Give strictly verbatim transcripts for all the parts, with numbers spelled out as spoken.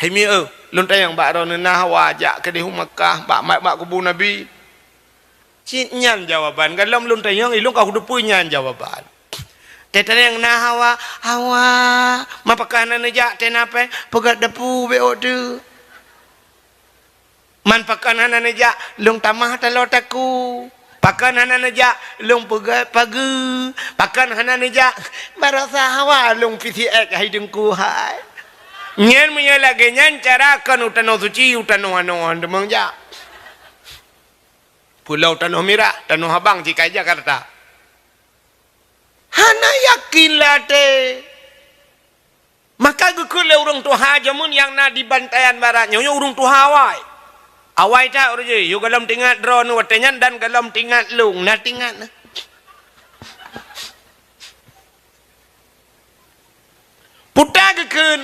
"Hai mieu, lôn tanyong bak droeneuh na hawa jak keudeh u Makkah bak, bak kubu Nabi?" Cit nyan jawaban. Galom lôn tanyong, ilôn ka kuteupeue nyan jawaban. Teuh tanyong na hawa, hawa. Man pakon hana neujak, teuh na pèng, peugöt dapu bèk ôk teuh. Man pakon hana neujak, lôn tamah taloe takue. Pakon hana neujak, lôn peugöt pageue. Pakon hana neujak, barosa hawa lôn P C X hai Teungku hai. Nyan meunyoe lagèe nyan cara kon u tanoh suci, u tanoh anoe han teumeung jak. Pulo Tanoh Mirah, Tanoh Abang, jih ka i Jakarta. Hana yakin lah teuh. Maka geukheun lé ureueng tuha jameun nyang na di Bantayan Barat nyoe, nyoe ureueng tuha awai. Awai that ureueng jih, yôh galom teuingat droeneuh watèe nyan dan galom teuingat lôn, na teuingat na. Puta geukheun,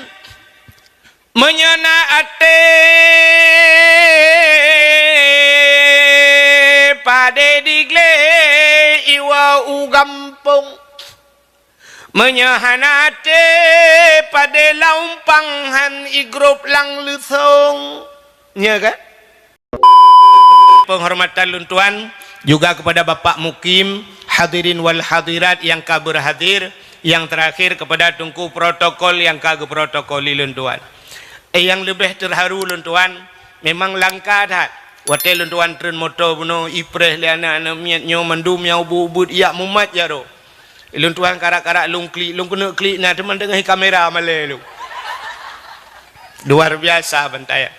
meunyoe na até padé digleh iwoe u gampông. Meunyoe hana até padé laumpang han igrôp lam leusông. Nyo kan? Penghormatan lôn tuan juga kepada Bapak Mukim, hadirin wal hadirat yang ka berhadir, yang terakhir kepada Teungku protokol yang ka geuprotokoli lôn tuan. Eh, nyang leubeh terharu lôn tuan, memang langka that. Watèe lôn tuan treun moto bunoe, ipreh lé aneuk-aneuk miet nyoe mandum nyang ubit-ubit ijak mumat jaroe. Lôn tuan karak-karak lôn klik, lôn keuneuk klik na teuma teungoh kamera malèe lôn. Luar biasa Bantayan.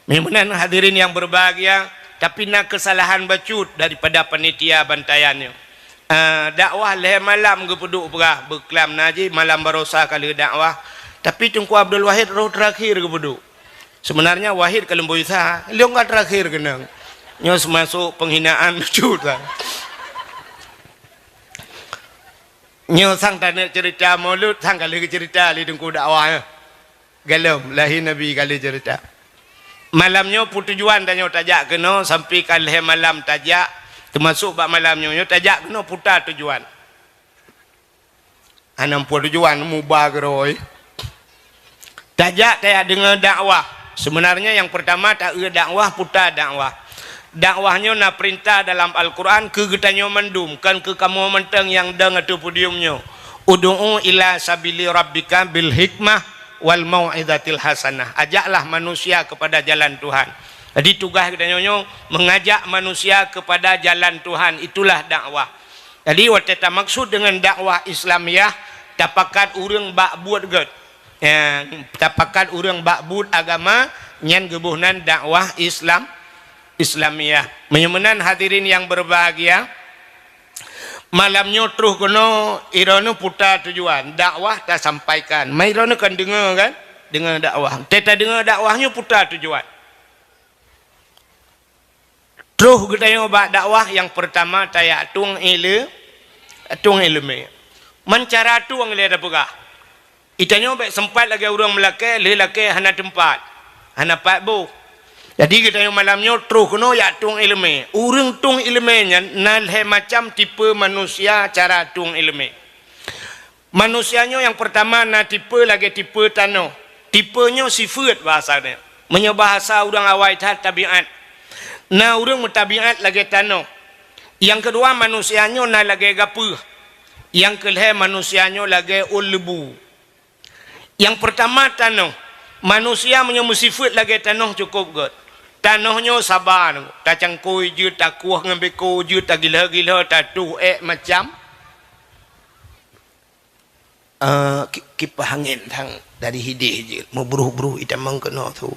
Meunan hadirin yang berbahagia, tapi na kesalahan bacut daripada panitia Bantayan nyoe. Ah, dakwah lhèe malam geupeuduek peugah, beuklam na jih malam barosa ka lheueh dakwah. Tapi Teungku Abdul Wahid roh terakhir geupeuduek. Sebenarnya Wahid ka leumboi sa, lôn ka terakhir keunong. Nyoe seumasok penghinaan bacut lah. Nyoe sang taneuk cerita Maulud, sang ka lheueh geucerita lé Teungku dakwah nyoe. Galom, lahé Nabi ka lheueh cerita. Malam nyoe peutujuan tanyoe tajak keunoe, sampai ka lhèe malam tajak, teumasok bak malam nyoe, nyoe tajak keunoe puta tujuan. Hana muphom tujuan, muba keudroe. Tajak, tajak deungoe dakwah. Sebenarnya nyang pertama taeu dakwah, puta dakwah. Dakwah nyoe na peurintah dalam Al-Quran keu geutanyoe mandum, kon keu kamoe mantong nyang dong ateueh podium nyoe. Ud'u ila sabili rabbika bil hikmah wal mau'izatil hasanah. Ajaklah manusia kepada jalan Tuhan. Jadi tugaih geutanyoe nyoe mengajak manusia kepada jalan Tuhan, itulah dakwah. Jadi watèe tamaksud deungon dakwah Islamiyah, tapakat ureueng bak buet gèt. Ya, tapakat ureueng bak buet agama, nyan geuboh nan dakwah Islam, Islamiyah. Meunyoe meunan hadirin yang berbahagia, malam nyoe troh keunoe droeneuh puta tujuan, dakwah tasampaikan. Mai droeneuh kan deungoe kan? Deungoe dakwah. Teuh tadeungoe dakwah nyoe puta tujuan. Troh geutanyoe bak dakwah nyang peurtama tajak tueng ile-, tueng ileumèe. Man cara tueng lé tapeugah. Geutanyoe bèk seumpat lagèe ureueng meulakèe, lheueh lakèe hana teumpat, hana pat boh. Jadi geutanyoe malam nyoe troh keunoe jak tueng ileumèe. Ureueng tueng ileumèe nyan na lhèe macam tipe manusia cara tueng ileumèe. Manusia nyoe nyang peurtama na tipe lagèe tipe tanoh. Tipe nyoe sifeuet bahasa nyoe. Meunyoe bahasa ureueng awai that tabiat. Na ureueng meutabiat lagèe tanoh. Nyang keudua manusia nyoe na lagèe gapeuh. Nyang keulhèe manusia nyoe lagèe ôn leubu. Nyang peurtama tanoh. Manusia meunyoe meusifeuet lagèe tanoh cukôp gèt. Tanoh nyoe saba, tacangkôi jeuet, takueh ngon beko jeuet, tagilhô-gilhô, tatuh èk macam. Eh, ki-, kipah angén sang dari hideh jeuet, meubruh-bruh itamong keunoe su.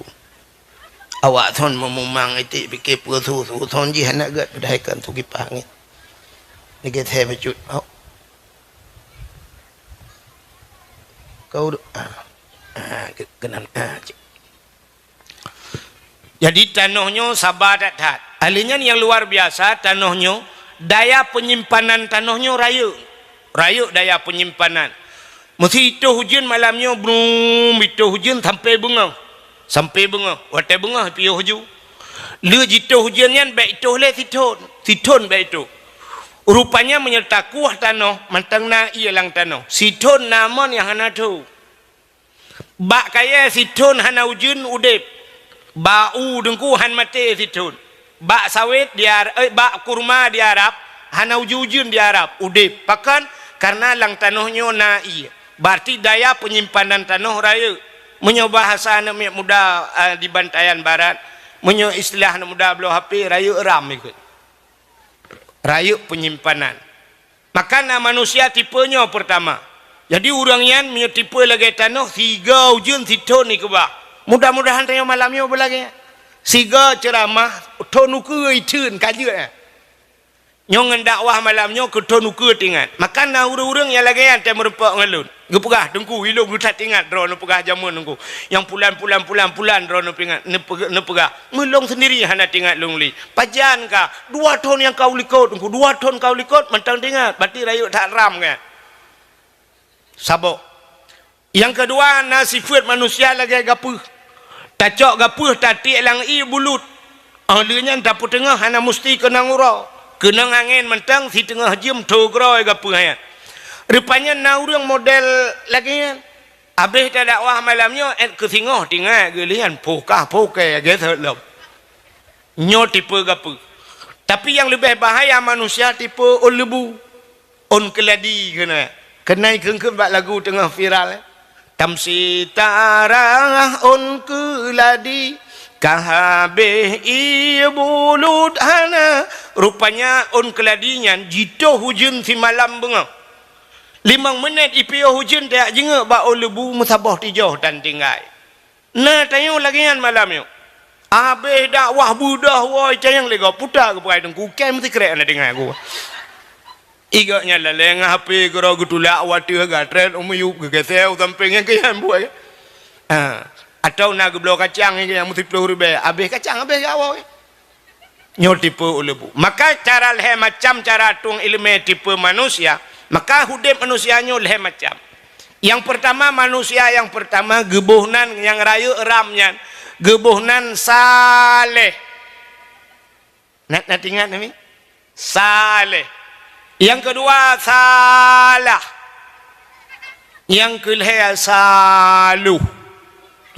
Awak thon meumumang iték pike peue su-su thon jih hana gèt, padahai kan su kipah angén. Lagèe thèe bacut. Oh. Kau du-, ah. Ah, ke-, keunan, ah, cik. Jadi tanoh nyoe saba that-that. Ahli nyan nyang luar biasa tanoh nyoe, daya penyimpanan tanoh nyoe rayeuk. Rayeuk daya penyimpanan. Meusi itoh ujeuen malam nyoe, brum, itoh ujeuen sampai beungoh. Sampai beungoh. Watèe beungoh piôh ju. Lheueh jitoh ujeuen nyan bèk itoh lé sithon. Sithon bèk itoh. Rupanya meunyoe takueh tanoh, mantong na ié lam tanoh. Sithon na mon nyang hana tho. Bak kayèe sithôn hana ujeuen udép. Bak u Teungku han maté sithôn. Bak sawét di Ar-, eh, bak kurma di Arab hana ujeuen-ujeuen di Arab udép. Pakon? Karena lam tanoh nyoe na ié. Berarti daya penyimpanan tanoh rayeuk. Meunyoe bahasa aneuk miet muda, eh, di Bantayan Barat, meunyoe istilah aneuk muda bloe H P, rayeuk RAM ikot. Rayeuk penyimpanan. Maka na manusia tipe nyoe peurtama. Jadi ureuëng nyan meunyoe tipe lagée tanoh, siga ujeuen sithôn ikeubah. Mudah-mudahan tanyoe malam nyoe beulagée nyan. Siga ceuramah thôn ukeue iteun ka jeuet, eh. Nyoe ngon dakwah malam nyoe keu thôn ukeue teuingat. Maka na ureuëng-ureuëng nyang lagée nyan teumeureumpok ngon lôn. Geupeugah, "Teungku, ilôn geutat teuingat droeneuh peugah jameun Teungku. Nyang pulan, pulan, pulan, pulan droeneuh peuingat, neupeugah, neupeugah. Meulôn seundiri hana teuingat lôn lé. Pajan ka, dua thôn nyang ka u likot Teungku, dua thôn ka u likot mantong teuingat, berarti rayeuk that RAM kan." Saboh. Nyang keudua, na sifeuet manusia lagée gapeuh. Tacok gapeuh tatiek lam ié bulut. Óh lheueh nyan tapeuteungoh hana musti keunong uroe. Keunong angén mantong siteungoh jeuem tho groe gapeuh nyan. Rupanya na ureuëng model lagée nyan. Abéh tadakwah malam nyoe, ék keu singoh teuingat geulian, pokah pokai geuseuet lom. Nyoe tipe gapeuh. Tapi nyang leubeh bahaya manusia tipe ôn leubu. Ôn keuladi keunan. Keunan kheun-kheun bak lagu teungoh viral, eh. Tamsi tarah ôn keuladi, ka habéh ié bulut hana. Rupanya ôn keuladi nyan jitoh ujeuen simalam beungoh. Limong minét ipiôh ujeuen tajak jingeuk bak ôn leubu meusaboh tijoh tan tinggai. Na tanyoe lagée nyan malam nyoe. Abéh dakwah beudoh woe cayang lé gob puta geupeugah Teungku, kém sikrek na deungoe geuh. Igok nyan lalée ngon H P keudroe geutulak u ateueh gatrét u miyueb geugeusée u sampéng nyang keu nyan buet. Ha. Atawa na geubloe kacang nyang keu nyan meusiplôh ribée, abéh kacang abéh gak woe. Nyoe tipe ôn leubu. Maka cara lhée macam cara tueng iéleumé tipe manusia, maka udeb manusia nyoe lhée macam. Nyang peurtama, manusia nyang peurtama geuboh nan nyang rayeuk RAM nyan, geuboh nan saleh. Na, na teuingat nami? Saleh. Nyang keudua, salah. Nyang keulhée, saluh.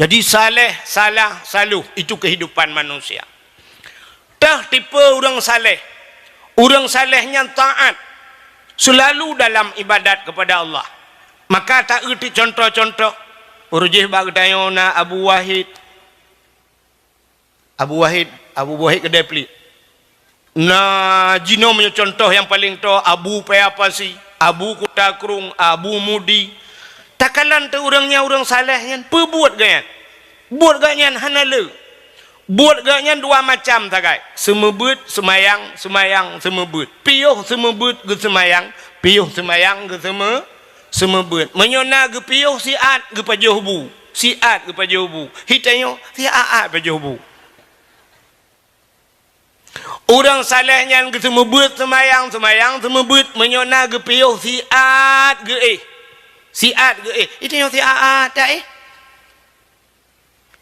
Jadi, saleh, salah, saluh. Itu kehidupan manusia. Teuh tipe ureuëng saleh. Ureuëng saleh nyan taát, seulalu dalam ibadat kepada Allah. Maka taeuti contoh-contoh. Ureuëng jih bak geutanyoe na Abu Wahid. Abu Wahid, Abu Wahid keudée pliek. Na jinoe meunyoe contoh nyang paleng toe, Abu Paya Pasi, Abu Kuta Krueng, Abu Mudi. Takalon teuh ureuëng nyan ureuëng saleh nyan, peue buet gobnyan? Buet gobnyan hana le. Buet gobnyan dua macam sagai, seumeubeuet, seumayang, seumayang, seumeubeuet. Piôh seumeubeuet geuseumayang, piôh seumayang geuseume-, seumeubeuet. Meunyoe na geupiôh siat geupajoh bu, siat geupajoh bu. Hi tanyoe siat-at pajoh bu. Ureuëng saleh nyan geuseumeubeuet seumayang, seumayang seumeubeuet, meunyoe na geupiôh siat geuéh. Siat geuéh. Itu nyang siat-at taéh.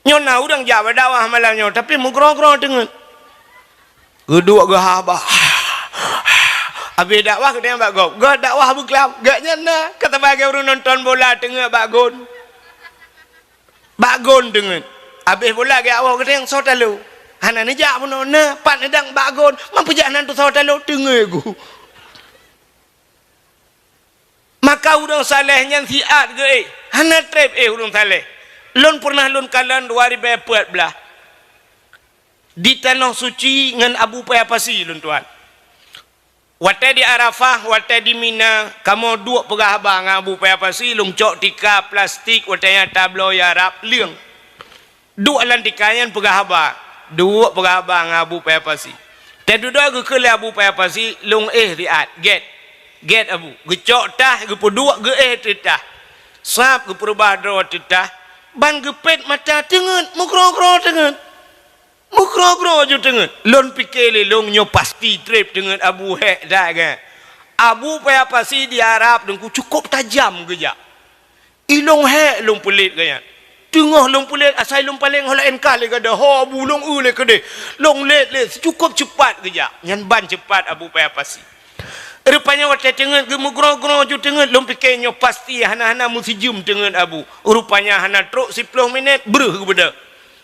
Nyoe na ureuëng jak bak dakwah malam nyoe, tapi meugroe-groe teungeut. Geuduek geuhaba. Abéh dakwah geutanyoe bak gob. Gob dakwah beuklam. Gobnyan na ka sabagai ureuëng nonton bola teungeut bak gon. Bak gon teungeut. Abéh bola geuwoe geutanyoe soe talo. Hana neujak bunoe na pat neudang bak gon. Man peujak nan teusoe talo teungeut geuh. Maka ureuëng saleh nyan siat geuéh. Hana treb éh ureuëng saleh. Lôn peureunah lôn kalon dua ribée peuet blaih. Di Tanoh Suci ngon Abu Paya Pasi lôn tuan. Watée di Arafah, watée di Mina, kamoe duek peugah haba ngon Abu Paya Pasi, lôn cok tika plastik watée nyan tabloe Arab leueng. Duek lam tika nyan peugah haba, duek peugah haba ngon Abu Paya Pasi. Teududoe geukheun lé Abu Paya Pasi, lôn éh siat, gét. Gét Abu. Geucok tah, geupeuduek geuéh teuh tah. Sab geupeurubah droe teuh tah, ban geupét mata teungeut, meugroe-groe teungeut. Meugroe-groe ju teungeut. Lôn pike lé lôn nyoe pasti treb teungeut Abu hék that gét. Abu Paya Pasi di Arab Teungku cukôp tajam geujak. I lôn hék lôn peulet gobnyan. Teungoh lôn peulet asai lôn paleng ho laén kah lé gada. Ho Abu lôn eu lé keudeh. Lôn let lé cukôp ceupat geujak. Nyan ban ceupat Abu Paya Pasi. Rupanya watée teungeut geumeugroe-groe ju teungeut, lôn pike nyoe pasti hana-hana meusijeuem teungeut Abu. Rupanya hana trok siplôh minét, breuh geubeudôh.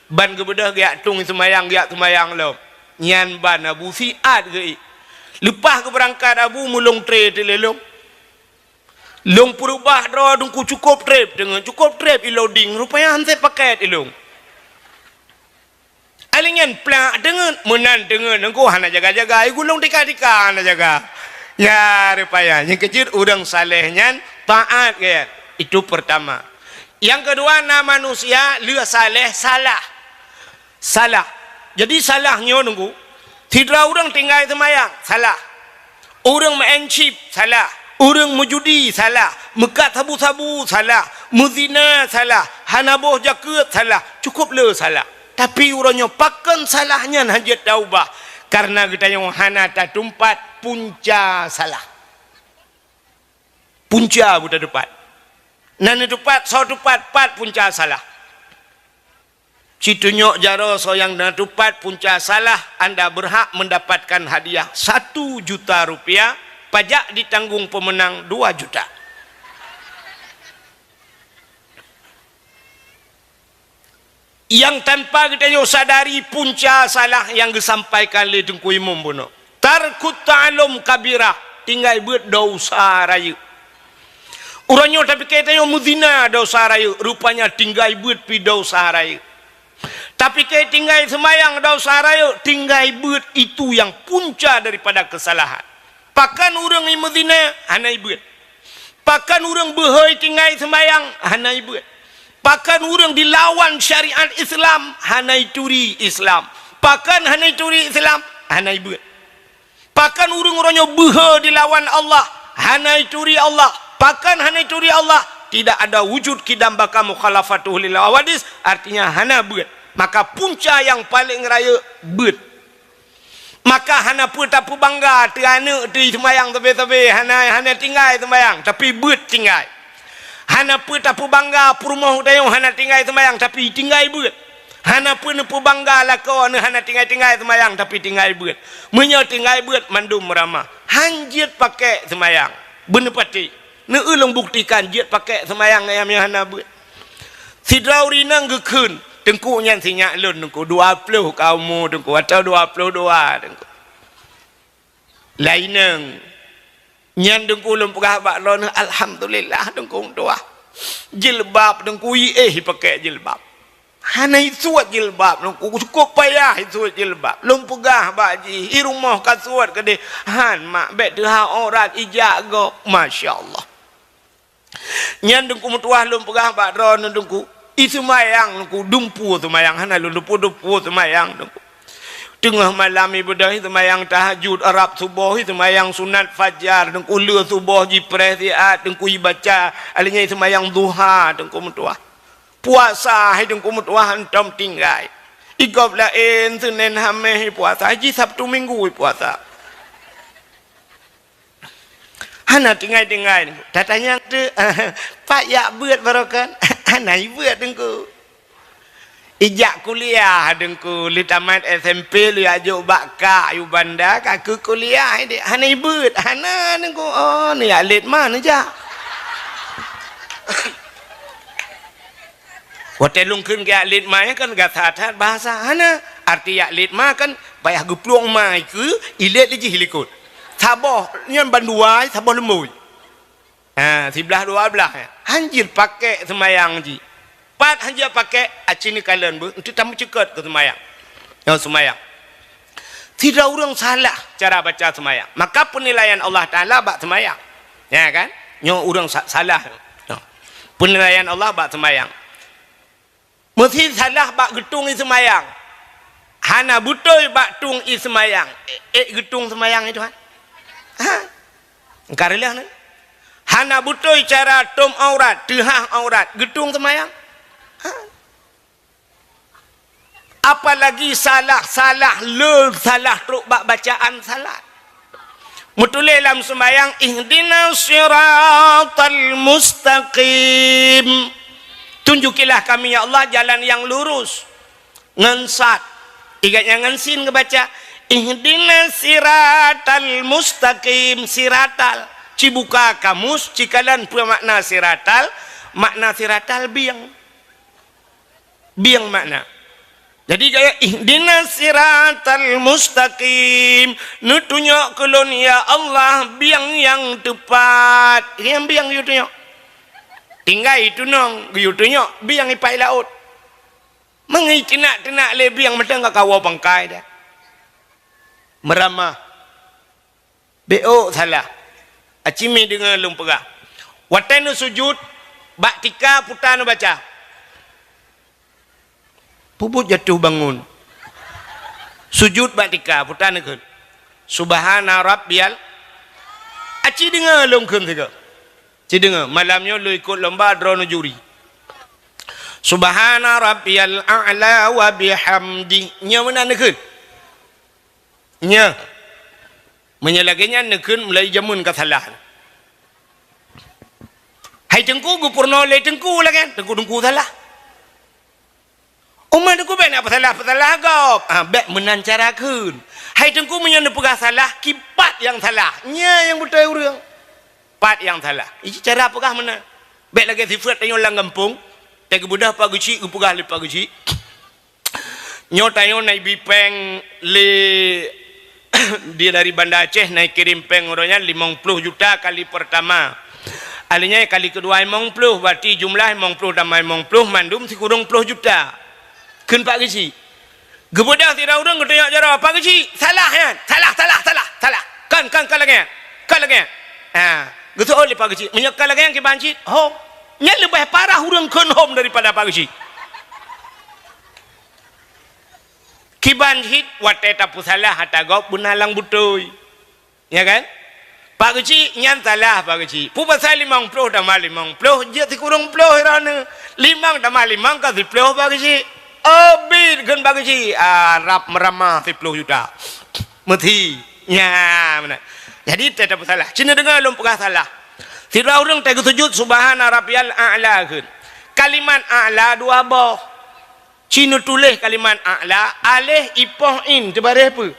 Ban geubeudôh geujak tueng seumayang, geujak seumayang lom. Nyan ban Abu siat geuék. Leupah geubeurangkat Abu meulông tré teulélông. Lông peureubah droe Teungku cukôp treb teungeut, cukôp treb iloding, rupanya han sép pakét ilông. Alinyan plak teungeut, meunan teungeut, Teungku hana jaga-jaga, i gulong tika-tika hana jaga. Ya, rupanya, nyang keujeuet ureuëng saleh nyan taát gaya. Itu pertama. Yang kedua, na manusia le saleh salah. Salah. Jadi salah nyoe Teungku, sidroe ureuëng tinggai seumayang, salah. Ureuëng meu'en chip, salah. Ureuëng meujudi, salah. Meukat sabu-sabu, salah. Meuzina, salah. Hana boh jakeuet, salah. Cukôp le salah. Tapi uroe nyoe pakon salah nyan hana jeuet taubah? Kareuna geutanyoe hana tatumpat punca salah. Punca buta teupat. Na neutupat, soe tupat, pat punca salah. Situnyok jaroe soe nyang na tupat punca salah, anda berhak mendapatkan hadiah satu juta rupiah, pajak ditanggung pemenang dua juta. Nyang tanpa geutanyoe sadari punca salah nyang geusampaikan lé Teungku Imum bunoe. Tarkut ta'allum kabirah, tinggai beuet dosa rayeuk. Uroe nyoe tapike tanyoe meuzina dosa rayeuk, rupanya tinggai beuet pi dosa rayeuk. Tapike tinggai seumayang dosa rayeuk, tinggai beuet itu nyang punca daripada keusalahan. Pakon ureuëng meuzina hana ibeuet. Pakon ureuëng beuhôi tinggai seumayang hana ibeuet. Pakon ureuëng dilawan syariat Islam hana ituri Islam. Pakon hana ituri Islam hana ibeuet. Pakon ureuëng uroe nyoe beuhe dilawan Allah, hana ituri Allah. Pakon hana ituri Allah? Tidak ada wujud kidam baka mukhalafatuhu lil hawadis, artinya hana beuet. Maka punca nyang paleng rayeuk beuet. Maka hana peue tapeubangga teu aneuëk teu seumayang sabe-sabe, hana, hana tinggai seumayang, tapi beuet tinggai. Hana peue tapeubangga peurumoh geutanyoe hana tinggai seumayang, tapi tinggai beuet. Hana peue neupeubangga lakoe neuh hana tinggai-tinggai seumayang, tapi tinggai beuet. Meunyoe tinggai beuet, mandum meuramah. Han jeuet pakek seumayang. Beuneupatéh. Neueu lôn buktikan jeuet pakek seumayang ayam nyang hana beuet. Sidroe ureuëng inong geukheun, Teungku nyan sinyak lôn Teungku, dua ploh ka umu Teungku, atau dua ploh dua Teungku. Laineng. Nyan Teungku lôn peugah bak droeneuh, alhamdulillah Teungku meutuah. Jilbab Teungku iéh ipakek jilbab. Hana isuet jilbab Teungku, cukôp payah isuet jilbab. Lôn peugah bak jih, i rumoh ka suet keudeh, han mak, bék teuhah aurat ijak gob. Masya Allah. Nyan Teungku meutuah lôn peugah bak droeneuh Teungku, i seumayang Teungku, dumpeue seumayang, hana lôn dumpeue-dumpeue seumayang Teungku. Teungoh malam ibadah seumayang tahajud, rab suboh seumayang sunat fajar Teungku, le suboh jipreh siat Teungku ibaca, alinyan seumayang duha Teungku meutuah. Puasa hai Teungku meutuah hantom tinggai. I gob laén Senin Haméh puasa, jih Sabtu Minggu puasa. Hana tinggai-tinggai. Tatanyong teuk, pat jak beuet baroe kan? Hana ibeuet Teungku. Ijak kuliah Teungku, lheueh tamat S M P lheueh jak jok bak kak yue banda, ka keu kuliah dek. Hana ibeuet, hana Teungku. Oh, neujak lét ma neujak. Watée lôn kheun geujak lét ma nyan kan gata that bahasa. Hana, arti jak lét ma kan payah geuplueng ma ikeue, ilét lé jih likot. Saboh nyan bandua, saboh leumbôi. Ha, siblah dua blah. Han jeuet pakek seumayang jih. Pat han jeuet pakek, aci neukalon beuh, untuk tameuceuket keu seumayang. Nyoe seumayang. Sidroe ureuëng salah cara baca seumayang, maka peunilaian Allah Taala bak seumayang. Ya kan? Nyoe ureuëng sa-, salah. Nyoe. Peunilaian Allah bak seumayang. Meusi salah bak geutueng ie seumayang. Hana beutôi bak tueng ie seumayang. Ék, ék geutueng seumayang itu, ha? Ha? Engka reulah ni. Hana beutôi cara tom aurat, teuhah aurat, geutueng seumayang. Ha? Apalagi salah-salah, le salah trok bak bacaan salat. Meutuléh lam seumayang, "Ihdinas siratal mustaqim." Tunjukilah kami, ya Allah, jalan yang lurus. Ngon sad. Igat nyan ngon sin geubaca, Ihdinas siratal mustaqim, siratal. Cibuka kamus, cikalon peue makna siratal, makna siratal bieng. Bieng makna. Jadi gaya, "Ihdinas siratal mustaqim." Neutunyok keu lôn, ya Allah, bieng nyang teupat. Nyang bieng geuyue tunyok. Tinggai tunong, geuyue tunyok bieng ipai laôt. Mangai teunak-teunak lé bieng mantong ka kawoe pangkai dah. Meuramah. Bék salah. Aci mi deungoe lôn peugah. Watée neusujut, bak tika puta neubaca. Peubuet jatuh bangun. Sujut bak tika, puta neukheun. Subhana rabbiyal. Aci deungoe lôn kheun sigoe. Ci deungoe, malam nyoe lôn ikot lomba droeneuh juri. Subhana rabbiyal a'la wa bihamdi. Nyoe meunan neukheun. Nyoe. Meunyoe lagée nyan neukheun mulai jameun ka salah. Hai teungku, geupeurunoe lé teungku lagée nyan, teungku-teungku salah. Umat teungku bék na peusalah-peusalah gob. Ah, bék meunan cara kheun. Hai teungku, meunyoe neupeugah salah, kipat nyang salah. Nyoe nyang beutôi ureuëng. Pat nyang salah. Iji cara peugah meunan. Bék lagée sifeuet tanyoe lam gampông, teugeubeudoh Pak Geuchik, geupeugah lé Pak Geuchik. Nyoe tanyoe na ibi péng lé dia dari Banda Aceh, na ikirém péng uroe nyan limong ploh juta kali pertama. Ahli nyan kali keudua limong ploh, berarti jumlah limong ploh tamah limong ploh mandum sikureueng ploh juta. Kheun Pak Geuchik. Geubeudôh sidroe ureuëng geutunyok jaroe, "Pak Geuchik, salah nyan. Salah, salah, salah, salah. Kon, kon, kon lagée nyan. Kon lagée nyan." Ha, geuseuôt lé Pak Geuchik, "Meunyoe kon lagée nyan kiban cit, hom." Nyan leubeh parah ureuëng kheun hom daripada Pak Geuchik. Kiban cit watée tapeusalah ata gob beuna lam beutôi. Ya kan? Pak Geuchik, nyan salah Pak Geuchik. Peue pasai limong ploh tamah limong ploh, jeuet sikureueng ploh droeneuh. Limong tamah limong ka siploh Pak Geuchik. Oh, bit kheun Pak Geuchik. Ah, rab meuramah siploh juta. Meuthi. Nya, meunan. Jadi, teuh tapeusalah. Ci neudeungoe lôn peugah salah. Sidroe ureuëng teuh geusujut, "Subhana rabbiyal a'la," kheun. Kalimat a'la dua boh. Ci neutuléh kalimat a'la, aleh ipoh in teubareh peue?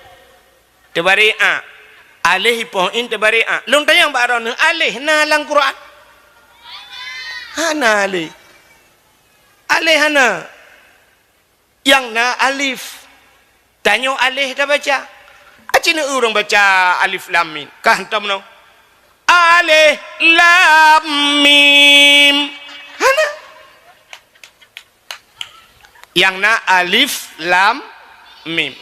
Teubareh a. Aleh ipoh in teubareh a. Lôn tanyong bak droeneuh, aleh na lam Quran? Hana aleh. Aleh hana. Nyang na alif. Tanyoe aleh tabaca. Aci na ureuëng baca alif lam mim. Ka hantom nyoe. Aleh lam mim. Hana. Nyang na alif lam mim.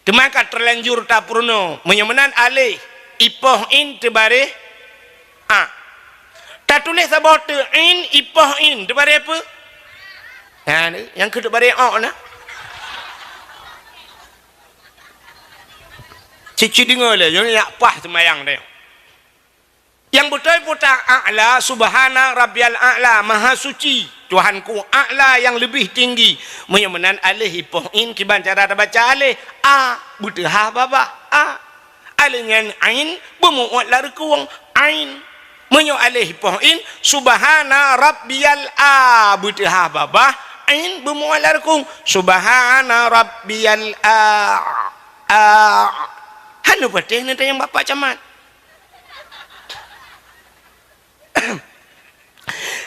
Teuma ka teulanjur tapeurunoe. Meunyoe meunan aleh, ipoh in teubareh a. Tatuléh saboh teuk in, ipoh in teubareh peue? Ha, nyang keu teubareh o na. Cit-cit deungoe lé, nyoe nyak paih seumayang deh. Nyang beutôi peue ta a'la, subhana rabbiyal a'la, maha suci Tuhanku, a'la nyang leubeh tinggi. Meunyoe meunan aleh ipoh in kiban cara tabaca aleh, a, beuteuhah babah, a. Aleh nyan ain, beumeu'uet lam reukong, ain. Meunyoe aleh ipoh in, subhana rabbiyal a, beuteuhah babah, ain beumeu'uet lam reukong, subhana rabbiyal a, a. Hana patéh neutanyong bak Pak Camat.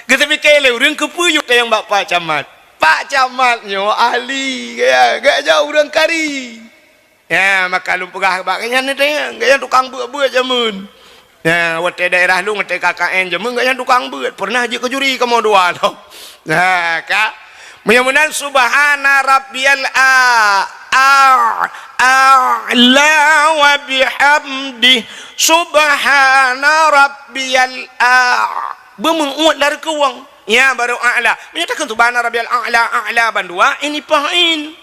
Geuteupiké lé ureuëng keupeue yue tanyong bak Pak Camat. Pak Camat nyoe ahli, gaya, gaya ureuëng kari. Ya, maka lôn peugah bak gobnyan teuh, gobnyan tukang beuet-beuet jameun. Ya, watée daerah lôn, watée K K N jameun, gobnyan tukang beuet. Pernah jeuet keu juri kamoe dua lom. Nah, ka. Meunyoe meunan, subhana rabbiyal a, a, a'la wa bihamdi. Subhana rabbiyal a. Beumeu'uet lam reukong. Ya, baru a'la. Meunyoe takheun subhana rabbiyal a'la, a'la bandua, ini pahin.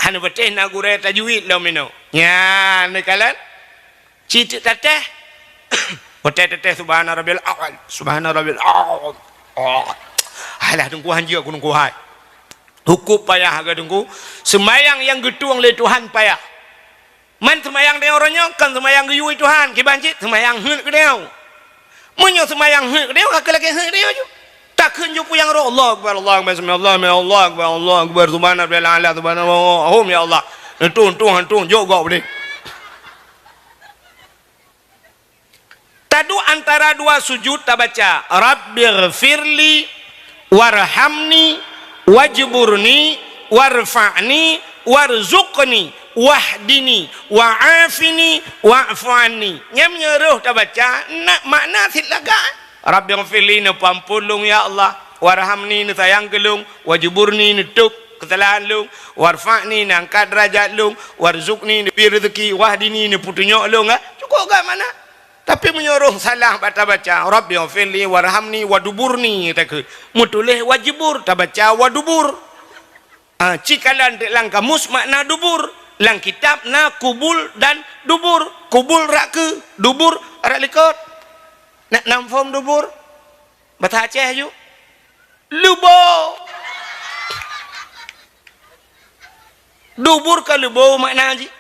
Hana patéh na gurée tajwid lom inoe. Nyan neukalon. Cit tatéh. Watée tatéh subhana rabbil a'la, subhana rabbil a'la. Oh. Alah, Teungku, hanjeuet keu Teungku hai. Hukôm payah agak Teungku. Seumayang nyang geutueng lé Tuhan payah. Man seumayang tanyoe uroe nyoe kon seumayang geuyue Tuhan, kiban cit seumayang heuet keu tanyoe. Meunyoe seumayang heuet keu tanyoe, ka keu lagée heuet keu tanyoe ju. Takheun ju peue nyang rot, Allahu Akbar, Allahu Akbar, sami Allahu liman, Allahu Akbar, Allahu Akbar, subhana rabbiyal a'la, subhanallah, ya Allah. Neutueng-tueng, neutueng, jok gob deh. Taduek antara dua sujud tabaca, "Rabbighfirli warhamni wajburni warfa'ni warzuqni wahdini wa'afini wa'fu anni." Nyan meunyoe roh tabaca, na makna cit lagak. "Rabbighfirli," neupeuamphon lôn, ya Allah. "Warhamni," neusayang keu lôn. "Wajburni," neutôb keusalahan lôn. "Warfa'ni," neuangkat deurajat lôn. "Warzuqni," neubri reuzeuki. "Wahdini," neupeutunyok lôn, ha. Cukôp gét makna. Tapi meunyoe roh salah bak tabaca, "Rabbighfirli warhamni waduburni," takheun. Meutuléh wajbur, tabaca wadubur. Ah, ci kalon teuk lam kamus makna dubur. Lam kitab na kubul dan dubur. Kubul rak keue, dubur rak likot. Nak nam phom dubur? Basa Aceh aju. Leubo. Dubur ka leubo makna jih.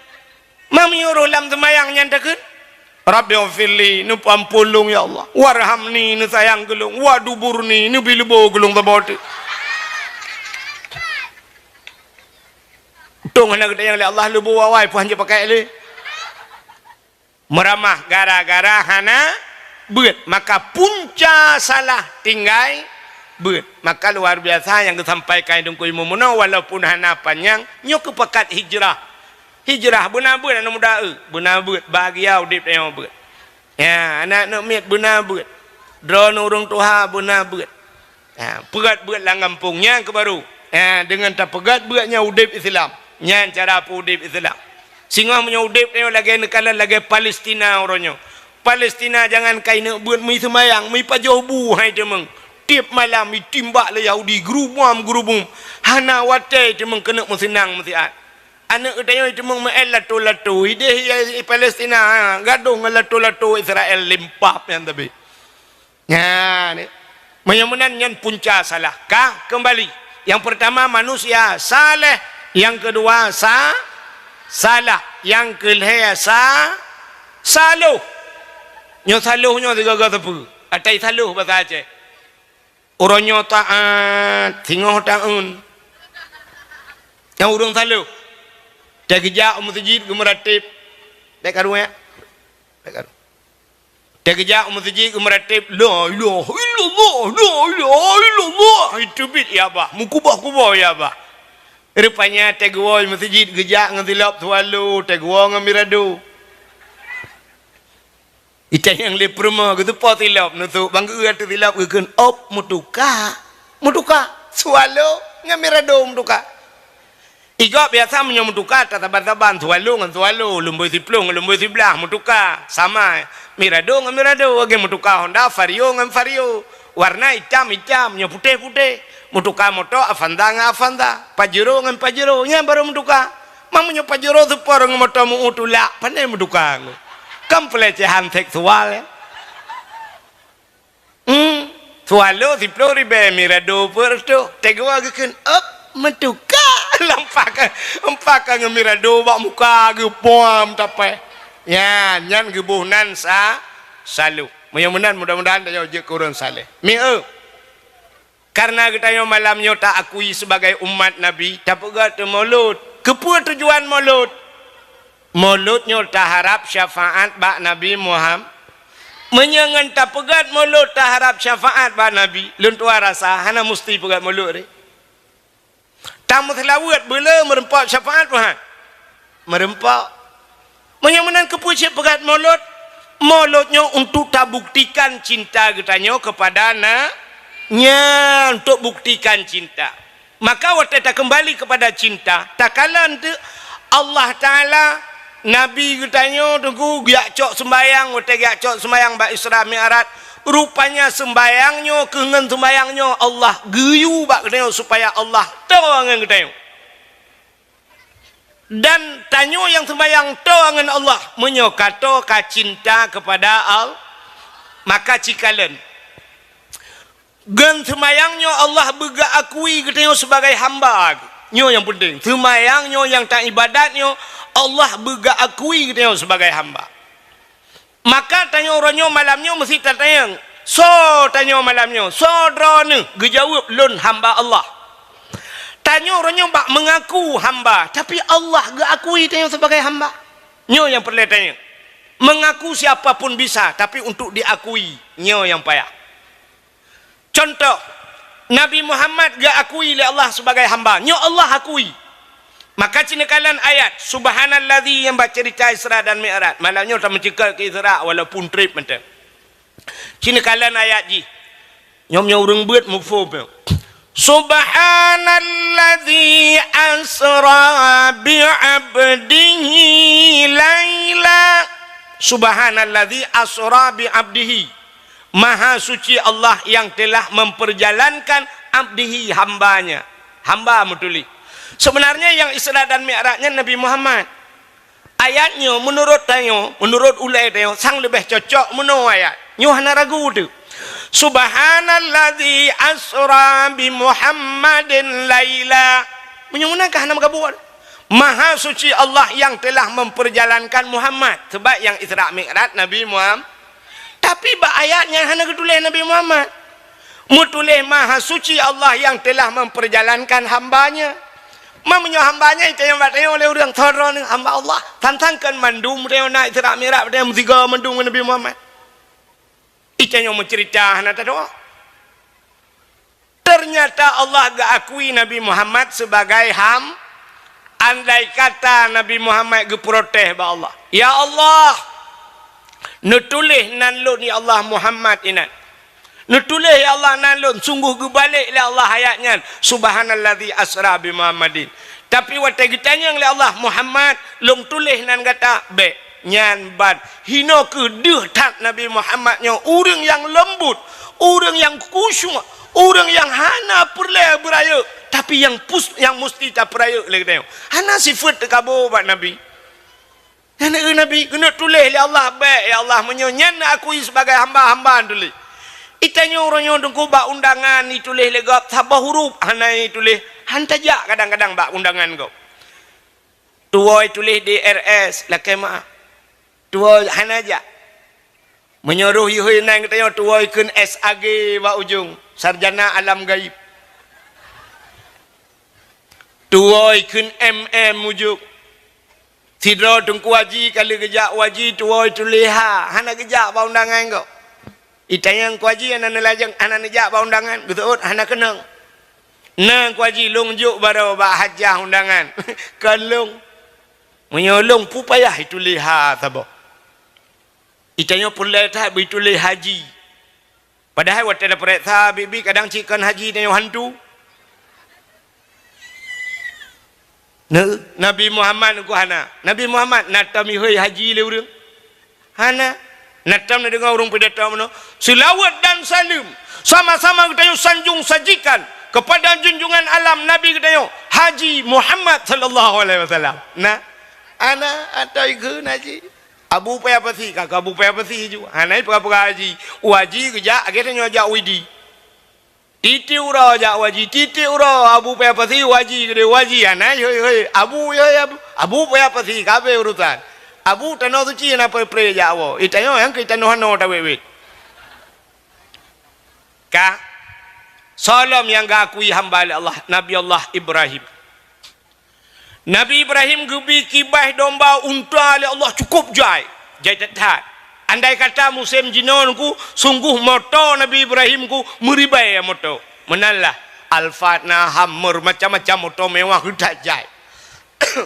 Ma meunyoe roh lam seumayang nyan takheun, "Rabbighfirli," neupeuamphon lôn, ya Allah. "Warhamni," neusayang keu lôn. "Waduburni," neubi leubo keu lôn saboh teuk. Untông hana geutanyong lé Allah leubo awai, peue han jipakai lé. Meuramah gara-gara hana beuet, maka punca salah tinggai beuet. Maka luar biasa nyang geusampaikan Teungku Imum meunoe, walaupun hana panyang, nyoe keupakat hijrah. Hijrah beuna beuet aneuk muda, eu, beuna beuet, bahagia udeb tanyoe beuet. Ya, aneuk-aneuk miet beuna beuet. Droeneuh ureueng tuha beuna beuet. Ha, peugét beuet lam gampông nyan keuh baru. Ha, deungon tapeugét beuet nyan udeb Islam. Nyan cara peuudeb Islam. Singoh meunyoe udeb tanyoe lagée neukalon lagée Palestina uroe nyoe. Palestina jangankan ineuk beuet, meuseumayang, meupajoh bu hai teumeung. Tieb malam itimbak lé Yahudi, geurubom-geurubom. Hana watée teumeung keuneuk meuseunang meusiat. Aneuk geutanyoe teumeung meu'en lato-lato. Ideh i Palestina, ha, gadôh ngon lato-lato Israel limpah nyan tapi. Nyan, meunyoe meunan nyan punca salah. Ka keumbali. Nyang peurtama manusia saleh, nyang keudua sa-, salah, nyang keulhée sa-, saloh. Nyoe saloh nyoe sigoe-goe sapeue? Atai saloh basa Aceh. Uroe nyoe taát, singoh taeun. Nyang ureueng saloh. Teugeujak u meuseujid geumeurateb. Bék karu, ya? Bék karu. Teugeujak u meuseujid geumeurateb, "La ilaha illallah, la ilaha illallah." Iteubiet ya bah, meukuboh-kuboh ya bah. Rupanya teugeue u meuseujid geujak ngon silop Swallow, teugeue ngon Mirado. Itanyong lé peurumoh, geuteupeue silop, neusok bang geu ateueh silop geukheun, "Op, meutuka." Meutuka. Swallow ngon Mirado meutuka. Igob biasa meunyoe meutuka, tasaban-saban, Swallow ngon Swallow, lumboi siploh ngon lumboi siblaih, meutuka. Sama, Mirado ngon Mirado, lagée meutuka Honda, Vario ngon Vario. Warna itam-itam, nyoe putéh-putéh. Meutuka moto Avanza ngon Avanza, Pajero ngon Pajero, nyan barô meutuka. Ma meunyoe Pajero seupor ngon moto meu-eu tulak, pane meutuka ngon. Kan pelecehan seksual, ya? Hmm. Swallow siploh ribée, Mirado peuet reutôh. Teugeue geukheun, "Op, meutuka." Lampak ka, lampak ka ngon Mirado bak muka geupuam tapée. Nyan, nyan geuboh nan sa-, saloh. Meunyoe meunan mudah-mudahan tanyoe jeuet keu ureueng saleh. Mi eu. Karena geutanyoe malam nyoe ta-akui sibagai umat Nabi, tapeugét Maulud. Keupeue tujuan Maulud? Maulud nyoe taharab syafaat bak Nabi Muham-, meunyoe ngon tapeugét Maulud taharab syafaat bak Nabi, lôn tuan rasa hana musti peugét Maulud ré. Tameuseulaweuet beuleu meureumpok syafaat, Tuhan? Meureumpok. Meunyoe meunan keupeue cit peugét Maulud? Maulud nyoe untuk tabuktikan cinta geutanyoe keupada na-, nyan, untuk buktikan cinta. Maka watée takeumbali keupada cinta, takalon teuk Allah Taala Nabi geutanyoe teungku geujak cok seumbayang, watée geujak cok seumbayang bak Isra Mi'raj, rupanya seumbayang nyoe keu ngon seumbayang nyoe Allah geuyue bak geutanyoe supaya Allah toe ngon geutanyoe. Dan tanyoe nyang seumbayang toe ngon Allah, meunyoe ka toe ka cinta keupada Al-, maka cikalon. Ngon seumayang nyoe Allah beugeuakui geutanyoe sibagai hamba. Nyoe nyang peunteng. Seumayang nyoe nyang taibadat nyoe Allah beugeuakui geutanyoe sibagai hamba. Maka tanyoe uroe nyoe malam nyoe meusti tatanyong, soe tanyoe malam nyoe? Soe droeneuh? Geujaweueb, lôn hamba Allah. Tanyoe uroe nyoe bak mengaku hamba, tapi Allah geuakui tanyoe sebagai hamba. Nyoe nyang peureulée tanyoe. Mengaku siapa pun bisa, tapi untuk diakui, nyoe nyang payah. Contoh, Nabi Muhammad geuakui lé Allah sebagai hamba. Nyoe Allah akui. Maka ci neukalon ayat, "Subhanalladzi," nyang bak ceurita Isra dan Mi'raj. Malam nyoe tameuceukeut keu Isra walaupun treb mantong. Ci neukalon ayat jih. Nyoe meunyoe ureuëng beuet muphom nyoe. "Subhanalladzi asra bi 'abdihi laila." "Subhanalladzi asra bi 'abdihi." Maha suci Allah yang telah memperjalankan abdihi, hambanya. Hamba meutuléh. Sebenarnya yang Isra dan Mi'raj nyan Nabi Muhammad. Ayat nyoe meunurot tanyoe, meunurot ulée tanyoe, sang leubeh cocok meunoe ayat. Nyoe hana ragu teuh. "Subhanalladzi asra bi Muhammadin laila." Meunyoe meunan ka hana meugabung. Maha suci Allah yang telah memperjalankan Muhammad. Sebab nyang Isra Mi'raj Nabi Muhammad. Tapi bak ayat nyan hana geutuléh Nabi Muhammad. Meutuléh Maha Suci Allah yang telah memperjalankan hamba-Nya. Ma meunyoe hamba-Nya, tanyoe bak tanyoe lé ureuëng, "Soe droeneuh?" "Hamba Allah." Tantang kan mandum tanyoe na Isra Mi'raj, tanyoe meusigoe mandum ngon Nabi Muhammad. Itanyoe meuceurita hana tadoa. Ternyata Allah geuakui Nabi Muhammad sebagai ham-, andai kata Nabi Muhammad geuprotes bak Allah, "Ya Allah, neutuléh nan lôn, ya Allah, Muhammad inan. Neutuléh, ya Allah, nan lôn," sungguh geubalek lé Allah ayat nyan, "Subhanalladzi asra bi Muhammadin." Tapi watée geutanyong lé Allah, "Muhammad, lôn tuléh nan gata?" "Bék." Nyan ban. Hinoe kheueh deuh that Nabi Muhammad nyoe, ureuëng nyang leumbut, ureuëng nyang khusyuk, ureuëng nyang hana peureulée beurayeuk, tapi nyang pus-, nyang musti tapeurayeuk lé geutanyoe. Hana sifeuet teukabô bak Nabi. Nyan, "Eh Nabi, keuneuk tuléh lé Allah, bék, ya Allah, meunyoe nyan neuakui sebagai hamba, hamba tuléh." Itanyoe uroe nyoe teungku bak undangan ituléh lé gob saboh huruf hana ituléh, han tajak kadang-kadang bak undangan gob. Tuwoe tuléh D R S, lakée meu'ah. Tuwoe hana jak. Meunyoe roh ihôi nan geutanyoe tuwoe kheun S A G bak ujong, sarjana alam gaib. Tuwoe kheun M M ujong. Sidroe Teungku Haji ka lheueh geujak u haji tuwoe tuléh ha, hana geujak bak undangan gob. Itanyong Teungku Haji hana neulajeng, hana neujak bak undangan, geuseuôt hana keunong. Na Teungku Haji lôn jok baroe bak hajah undangan. Kon lôn. Meunyoe lôn peue payah ituléh ha saboh. Itanyoe peureulée that beuituléh haji. Padahai watée tapeuriksa biet-biet kadang cit kon haji tanyoe hantu. Nah, Nabi Muhammad ku hana. Nabi Muhammad na tom ihôi haji lé ureuëng? Hana. Na tom neudeungoe ureuëng pidato meunoe, "Seulaweuet dan saleuem sama-sama geutanyoe sanjong sajikan kepada junjungan alam Nabi geutanyoe, Haji Muhammad sallallahu alaihi wasallam." Na, hana, atau ikheun haji. Abu Paya Pasi, ka, ka Abu Paya Pasi ju. Hana peugah-peugah haji. U haji geujak, akhé tanyoe jak u Idi. Tieb-tieb uroe jak u haji, tieb-tieb uroe Abu Paya Pasi u haji, keudeh u haji, hana, hoi, hoi, Abu, hoi, Abu, Abu Paya Pasi, ka habéh urusan. Abu tanoh suci hana pre-pre jak woe. Itanyoe nyang keu tanoh hano tawét-wét. Ka, soe lom nyang geuakui hamba lé Allah, Nabi Allah Ibrahim. Nabi Ibrahim geubi kibaih domba unta lé Allah cukôp jai, jai that-that. Andai kata musém jinoe Teungku, sungguh moto Nabi Ibrahim Teungku meuribèe moto. Meunan lah, Alphard na, Hummer, macam-macam moto mewah geuh that jai.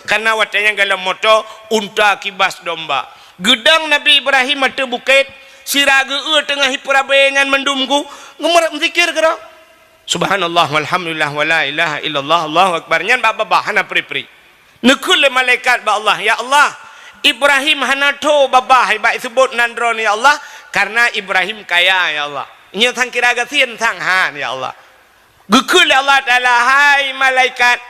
Karena watèe nyan golom moto unta kibas domba. Geudong Nabi Ibrahim ateueh bukét, sira geu-eu teungoh ipeurabèe nyan mandum Teungku, geumeurat meuzikir keudroe. Subhanallah, walhamdulillah, wala ilaha illallah, Allahu akbar. Nyan bak babah, hana pri-pri. Neukheun lé malaikat bak Allah, "Ya Allah, Ibrahim hana tho babah bak iseubot nan droeneuh, ya Allah, karena Ibrahim kaya, ya Allah. Nyoe sang kira gasien sang han, ya Allah." Geukheun lé Allah Taala, "Hai malaikat,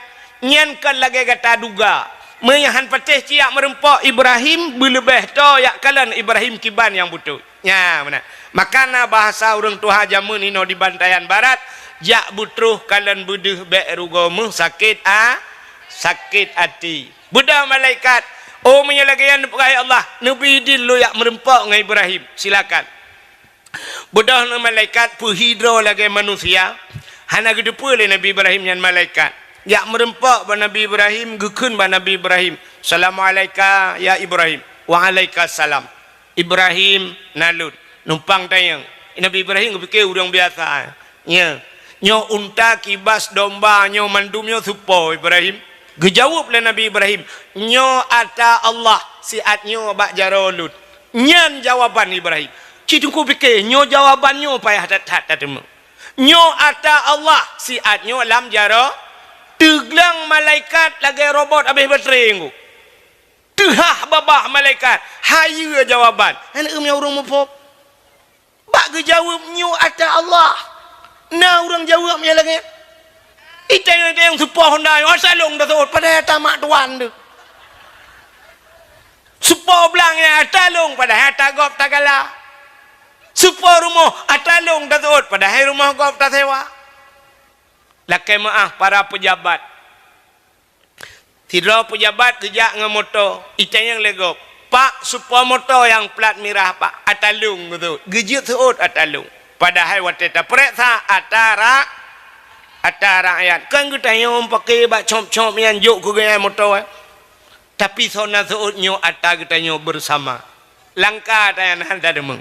nyan kon lagèe gata duga. Meunyo han patéh cit jak meureumpok Ibrahim, beuleubèh tho jak kalon Ibrahim kiban nyang beutôi." Nya meunan. Maka na bahasa ureueng tuha jameun inoe di Bantayan Barat, "Jak beutroh kalon beudeuh bèk rugoe meuh sakét a-, sakét até." Beudôh malaikat, "Oh, meunyoe lagèe nyan neupeugah, ya Allah, neubi idin lôn jak meureumpok ngon Ibrahim, silakan." Beudôh na malaikat peuhi droe lagèe manusia, hana geuteupeue lé Nabi Ibrahim nyan malaikat. Jak meureumpok bak Nabi Ibrahim, geukheun bak Nabi Ibrahim, "Salamualaika ya Ibrahim." "Waalaikumsalam." "Ibrahim, na lôn." Numpang tanyong. Nabi Ibrahim geupike ureuëng biasa. Nya, "Nyoe unta, kibas, domba, nyoe mandum nyoe soe po, Ibrahim?" Geujaweueb lé Nabi Ibrahim, "Nyoe ata Allah, siat nyoe bak jaroe lôn." Nyan jawaban Ibrahim. Cit Teungku pike, nyoe jawaban nyoe payah that-that tateumé. Nyoe ata Allah, siat nyoe lam jaroe. Teugleng malaikat lagée robot habéh baterai nyoe. Teuhah babah malaikat, hayeue jawaban. Hana ureuëng muphom. Bak geujaweueb, "Nyoe ata Allah." Na ureuëng jaweueb nyang lagée nyan? Itayong-tayong soe po honda nyoe, "Ata lôn taseuôt," padahai ata mak tuan teuh. Soe po blang nyan, "Ata lôn," padahai ata gob tagala. Soe po rumoh, "Ata lôn taseuôt," padahai rumoh gob tasewa. Lakée meuáh para peujabat. Sidroe peujabat geujak ngon moto, itanyong lé gob, "Pak, soe po moto nyang plat mirah, Pak?" "Ata lôn," geuseuôt. Geujeuet seuôt ata lôn. Padahai watée tapeuriksa ata ra-, ata rakyat. Kan geutanyong paké bak cop-cop nyan jok keu geuhnyan moto, eh. Tapi soe na seuôt nyoe ata geutanyoe beusama. Langka tanyan hana deungoe.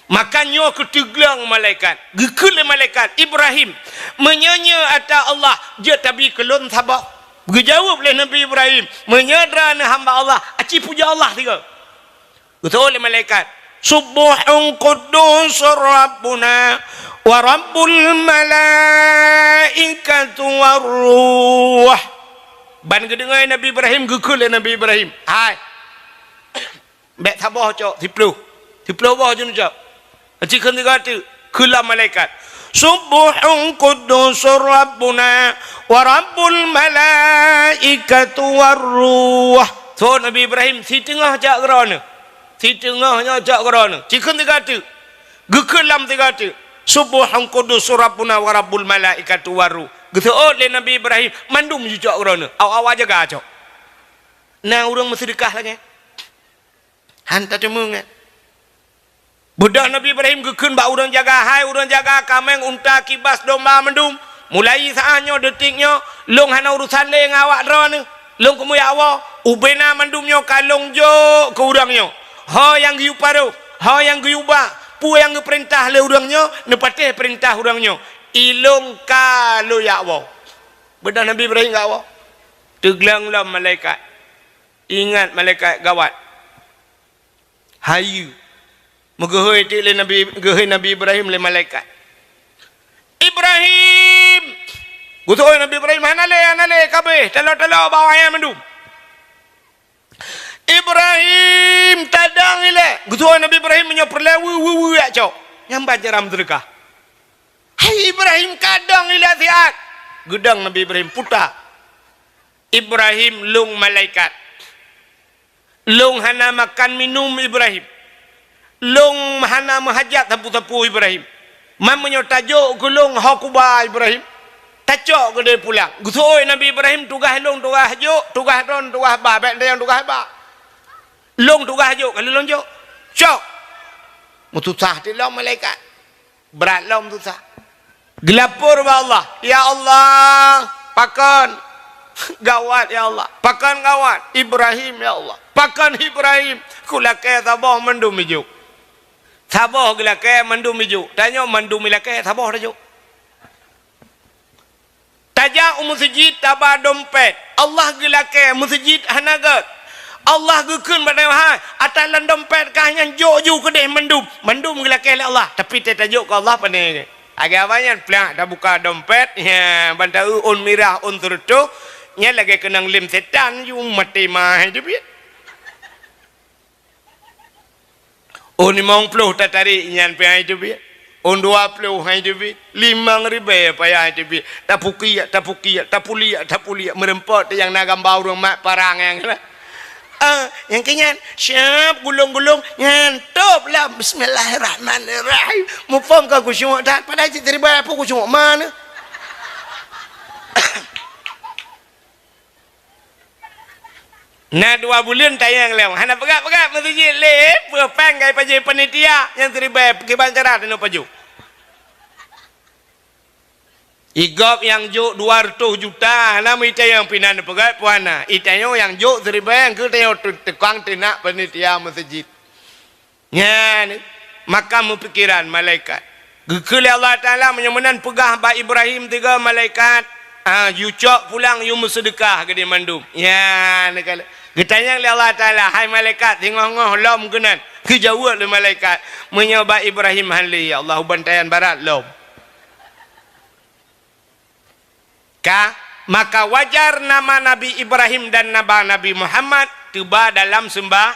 Maka nyoe keu teugleng malaikat. Geukheun lé malaikat, "Ibrahim, meunyoe nyoe ata Allah, jeuet tabi keu lôn saboh." Geujaweueb lé Nabi Ibrahim, "Meunyoe droeneuh hamba Allah, aci pujoe Allah sigoe." Geuseuôt lé malaikat, "Subbuhun quddus Rabbuna wa Rabbul malaikatu war ruh." Ban geudeungoe Nabi Ibrahim, geukheun lé Nabi Ibrahim, "Hai, bék saboh cok, siploh. Siploh boh jeuet neucok." Cikheun sigoe teuk, kheun lom malaikat, "Subbuhun quddusur Rabbuna wa Rabbul malaikatu war ruh." Seuôt Nabi Ibrahim, siteungoh cok keu droeneuh. Siteungoh nyoe cok keu droeneuh. Cikheun sigoe teuk. Geukheun lom sigoe teuk, "Subbuhun quddusur Rabbuna wa Rabbul malaikatu war ruh." Geuseuôt lé Nabi Ibrahim, mandum jicok keu droeneuh. Awak-awak jaga cok. Na ureuëng meuseudeukah lagée nyan? Han tateumé nyan. Beudôh Nabi Ibrahim geukheun bak ureuëng jaga, "Hai ureuëng jaga kaméng, unta, kibas, domba mandum, mulai saát nyoe, detik nyoe, lôn hana urosan lé ngon awak droeneuh. Lôn keumeung jak woe, ubena mandum nyoe ka lôn jok keu ureuëng nyoe. Ho nyang geuyue paroh, ho nyang geuyue ba, peue nyang geupeurintah lé ureuëng nyoe, neupatéh peurintah ureuëng nyoe. Ilôn ka lôn jak woe." Beudôh Nabi Ibrahim jak woe, teugleng lom malaikat. Ingat malaikat gawat. Hayeue. Meugeuhôi teuk lé Nabi, geuhôi Nabi Ibrahim lé malaikat. "Ibrahim!" Geuseuôt Nabi Ibrahim, "Hana lé, hana lé, ka abéh, taloe-taloe bak awak nyan mandum." "Ibrahim, tadong ilée!" Geuseuôt Nabi Ibrahim, "Meunyoe peureulée, weu, weu, weu, jak cok." Nyan ban cara meuseudeukah. "Hai Ibrahim, ka dong ilée siat!" Geudong Nabi Ibrahim, puta. "Ibrahim, lôn malaikat. Lôn hana makan minum, Ibrahim. Lôn hana meuhajat sapeue-sapeue, Ibrahim. Man meunyoe tajok keu lôn ho kuba, Ibrahim, tacok keudeh pulang." Geuseuôt Nabi Ibrahim, "Tugaih lôn tugaih jok, tugaih droeneuh tugaih ba, bék tanyong tugaih ba. Lôn tugaih jok, ka lheueh lôn jok. Cok!" Meususah teuk lom malaikat. Brat lom susah. Geulapor bak Allah, "Ya Allah, pakon gawat, ya Allah. Pakon gawat Ibrahim, ya Allah. Pakon Ibrahim, kulakée saboh mandum ijok." Saboh geulakée mandum ijok. Tanyoe mandum ilakée saboh tajok. Tajak u meuseujid taba dompet. Allah geulakée meuseujid hana gét. Allah geukheun bak tanyoe, "Hai, ata lam dompet kah nyan jok ju keudeh mandum." Mandum geulakée lé Allah, tapi teuh tajok keu Allah pane. Lagée awak nyan plak tabuka dompet, ya, ban taeu ôn mirah, ôn seureutôh, nyan lagée keunong lem setan ju, maté ma hai teubiet. Ôn limong ploh tatarék nyan pih hai teubiet. Ôn dua ploh hai teubiet. Limong ribée payah hai teubiet. Tapukiek, tapukiek, tapuliek, tapuliek, meureumpok teuh nyang na gamba ureuëng mat parang nyan. Ah, nyang keu nyan, siap gulong-gulong, nyan tôb lam bismillahirrahmanirrahim. Muphom ka khusyuk that, padahai cit ribée peue khusyuk mana. Na dua buleuen tanyong lom, hana peugah-peugah meuseujid lé, peue péng ka ipajoh panitia nyang siribée kiban cara teunoe pajoh. Igob nyang jok dua reutôh juta, hana meuitanyong pinan peugah puana. Itanyoe nyang jok siribèe, keu tanyoe tu-, tukang teunak panitia meuseujid. Nyan, maka meupikiran malaikat. Geukheun lé Allah Taala, meunyoe meunan peugah bak Ibrahim tiga malaikat, ah, "Yu cok pulang, yu meuseudeukah keu di mandum." Nyan, kala geutanyong lé Allah Taala, "Hai malaikat, singoh-ngoh lom keunan?" Geujaweueb lé malaikat, "Meunyoe bak Ibrahim han lé, ya Allah, u bantayan barat lom." Ka, maka wajar nama Nabi Ibrahim dan nama Nabi Muhammad teuba dalam seumbah,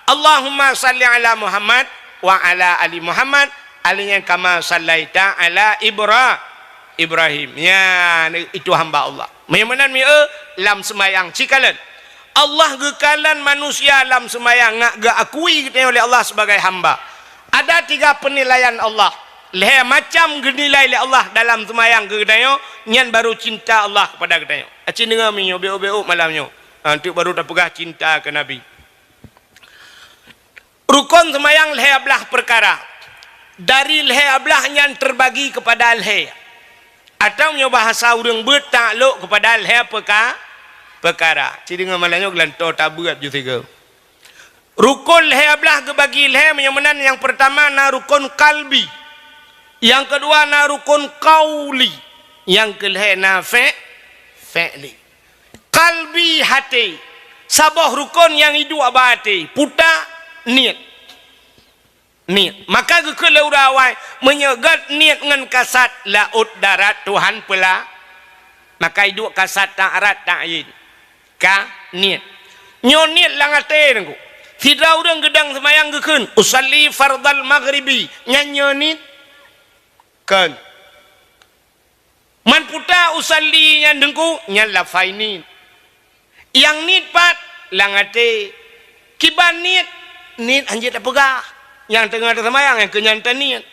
"Allahumma salli ala Muhammad wa ala ali Muhammad, alaihi kama sallaita ala Ibra-, Ibrahim." Ya, itu hamba Allah. Meunyoe meunan mieu lam seumayang cikalon. Allah geukalon manusia lam seumayang ngat geuakui geutanyoe lé Allah sebagai hamba. Ada tiga penilaian Allah. Lhèe macam geunilai lé Allah dalam seumayang keu geutanyoe, nyan baru cinta Allah kepada geutanyoe. Aci deungoe meunyoe, beuôk-beuôk malam nyoe. Ha, tu baru tapeugah cinta keu Nabi. Rukon seumayang lhèe blah peukara. Dari lhèe blah nyan terbagi kepada lhèe. Atau meunyoe bahasa ureuëng beuet, taklok kepada lhèe peuka-, peukara. Ci deungoe malam nyoe geulantoe tabeuet ju sigoe. Rukon lhèe blah geubagi lhèe, meunyoe meunan nyang peurtama na rukon kalbi. Nyang keudua na rukon kauli. Nyang keulhèe na fe-, fe'li. Kalbi, haté. Saboh rukon nyang iduek bak até, puta, niet. Niet. Maka geukheun lé ureuëng awai, meunyoe gét niet ngon kasad, laôt darat Tuhan peula-, maka iduek kasad, darat, ta'yin. Ka, niet. Nyoe niet lam até, Teungku. Sidroe ureuëng geudong seumayang geukheun, "Usalli fardal maghribi." Nyan nyoe niet? Kon. Man puta usalli nyan Teungku, nyan lafai niet. Nyang niet pat lam até. Kiban niet, niet hanjeuet tapeugah. Nyang teungoh taseumayang nyang keu nyan taniet.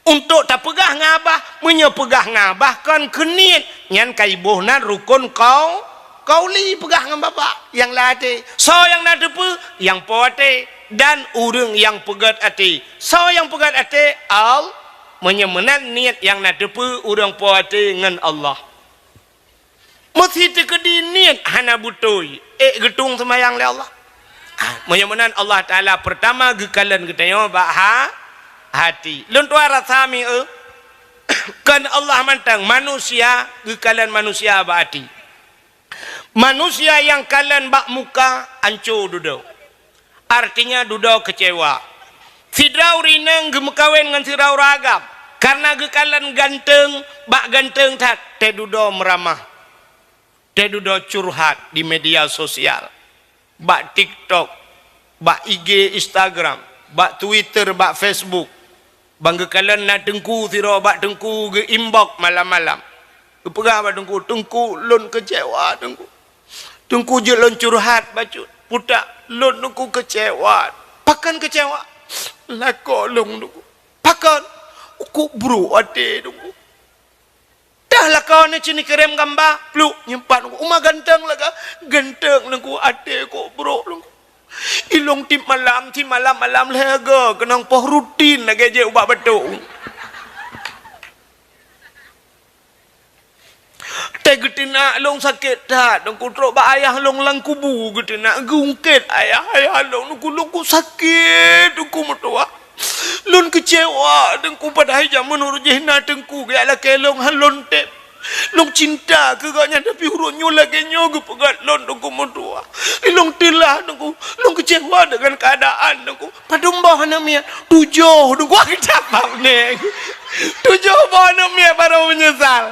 Untuk tapeugah ngon babah, meunyoe peugah ngon babah kon keu niet, nyan ka iboh nan rukon kau-, kauli peugah ngon babah nyang lam até. Soe nyang na teupeue? Nyang po até dan ureuëng nyang peugét até. Soe nyang peugét até? Al-, Meunyoe meunan niet nyang na teupeue ureuëng po até ngon Allah. Meusi teukeudi niet hana beutôi, ék geutueng seumayang lé Allah. Ah, meunyoe meunan Allah Taala peurtama geukalon geutanyoe bak ha-, hati. Lôn tuan rasa mieu, kon Allah mantong, manusia geukalon manusia bak hati. Manusia nyang kalon bak muka anco dudoe. Artinya dudoe keucewa. Sidroe ureuëng inong geumeukawen ngon sidroe ureuëng agam. Karena geukalon ganteueng, bak ganteueng that, teududoe meuramah. Teududoe curhat di media sosial. Bak TikTok, bak I G, Instagram, bak Twitter, bak Facebook. Ban geukalon na teungku sidroe bak teungku geu-inbox malam-malam. Geupeugah bak teungku, "Teungku, lôn keucewa, teungku. Teungku, jeuet lôn curhat bacut. Putak, lôn teungku keucewa." "Pakon keucewa?" "Lakoe lôn, teungku." "Pakon?" "Ukuk brok até, teungku." Dah lakoe nyoe ci neukirém gamba, pluk, nyimpan u ma ganteng lagèe ganteng lôn ku, até kok brok lôn ku. Ilôn tiep malam, tiep malam-malam lhèe go keunong poh rutin lagèe jép ubak batok. Teuh geuteunak lôn sakét that, lôn ku trok bak ayah lôn lam kubu geuteunak, geungkét ayah, ayah lôn, lôn ku, lôn ku sakét, lôn ku meutuwah. Lôn keucewa, teungku, padahai jameun uroe jih na teungku geujak lakèe lôn, han lôn tém. Lôn cinta keu gobnyan, tapi uroe nyoe lagèe nyoe geupeugah lôn, teungku, meutuwah. Lôn teulah, teungku. Lôn keucewa deungon keuadaan, teungku. Padum boh aneuk miet? Tujoh, teungku, kita pap neng. Tujoh boh aneuk miet baru meunyeusal.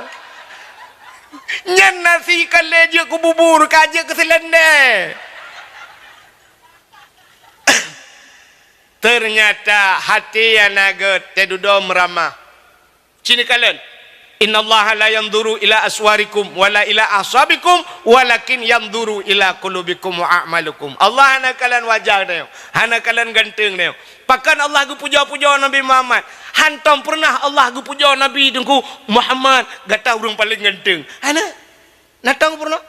Nyan nasi ka lé jeuet keu bubur, ka jeuet keu seulendé. Teunyata haté nyang na gèt teududoe meuramah. Ci neukalon, "Innallaha la yanzuru ila aswarikum wala ila ahsabikum, walakin yanzuru ila qulubikum wa a'malikum." Allah hana kalon wajah tanyoe, hana kalon ganteng tanyoe. Pakon Allah geupujoe-pujoe Nabi Muhammad? Hantom peureunah Allah geupujoe Nabi, teungku, "Muhammad, gata ureueng paleng ganteng." Hana. Na tom peureunah?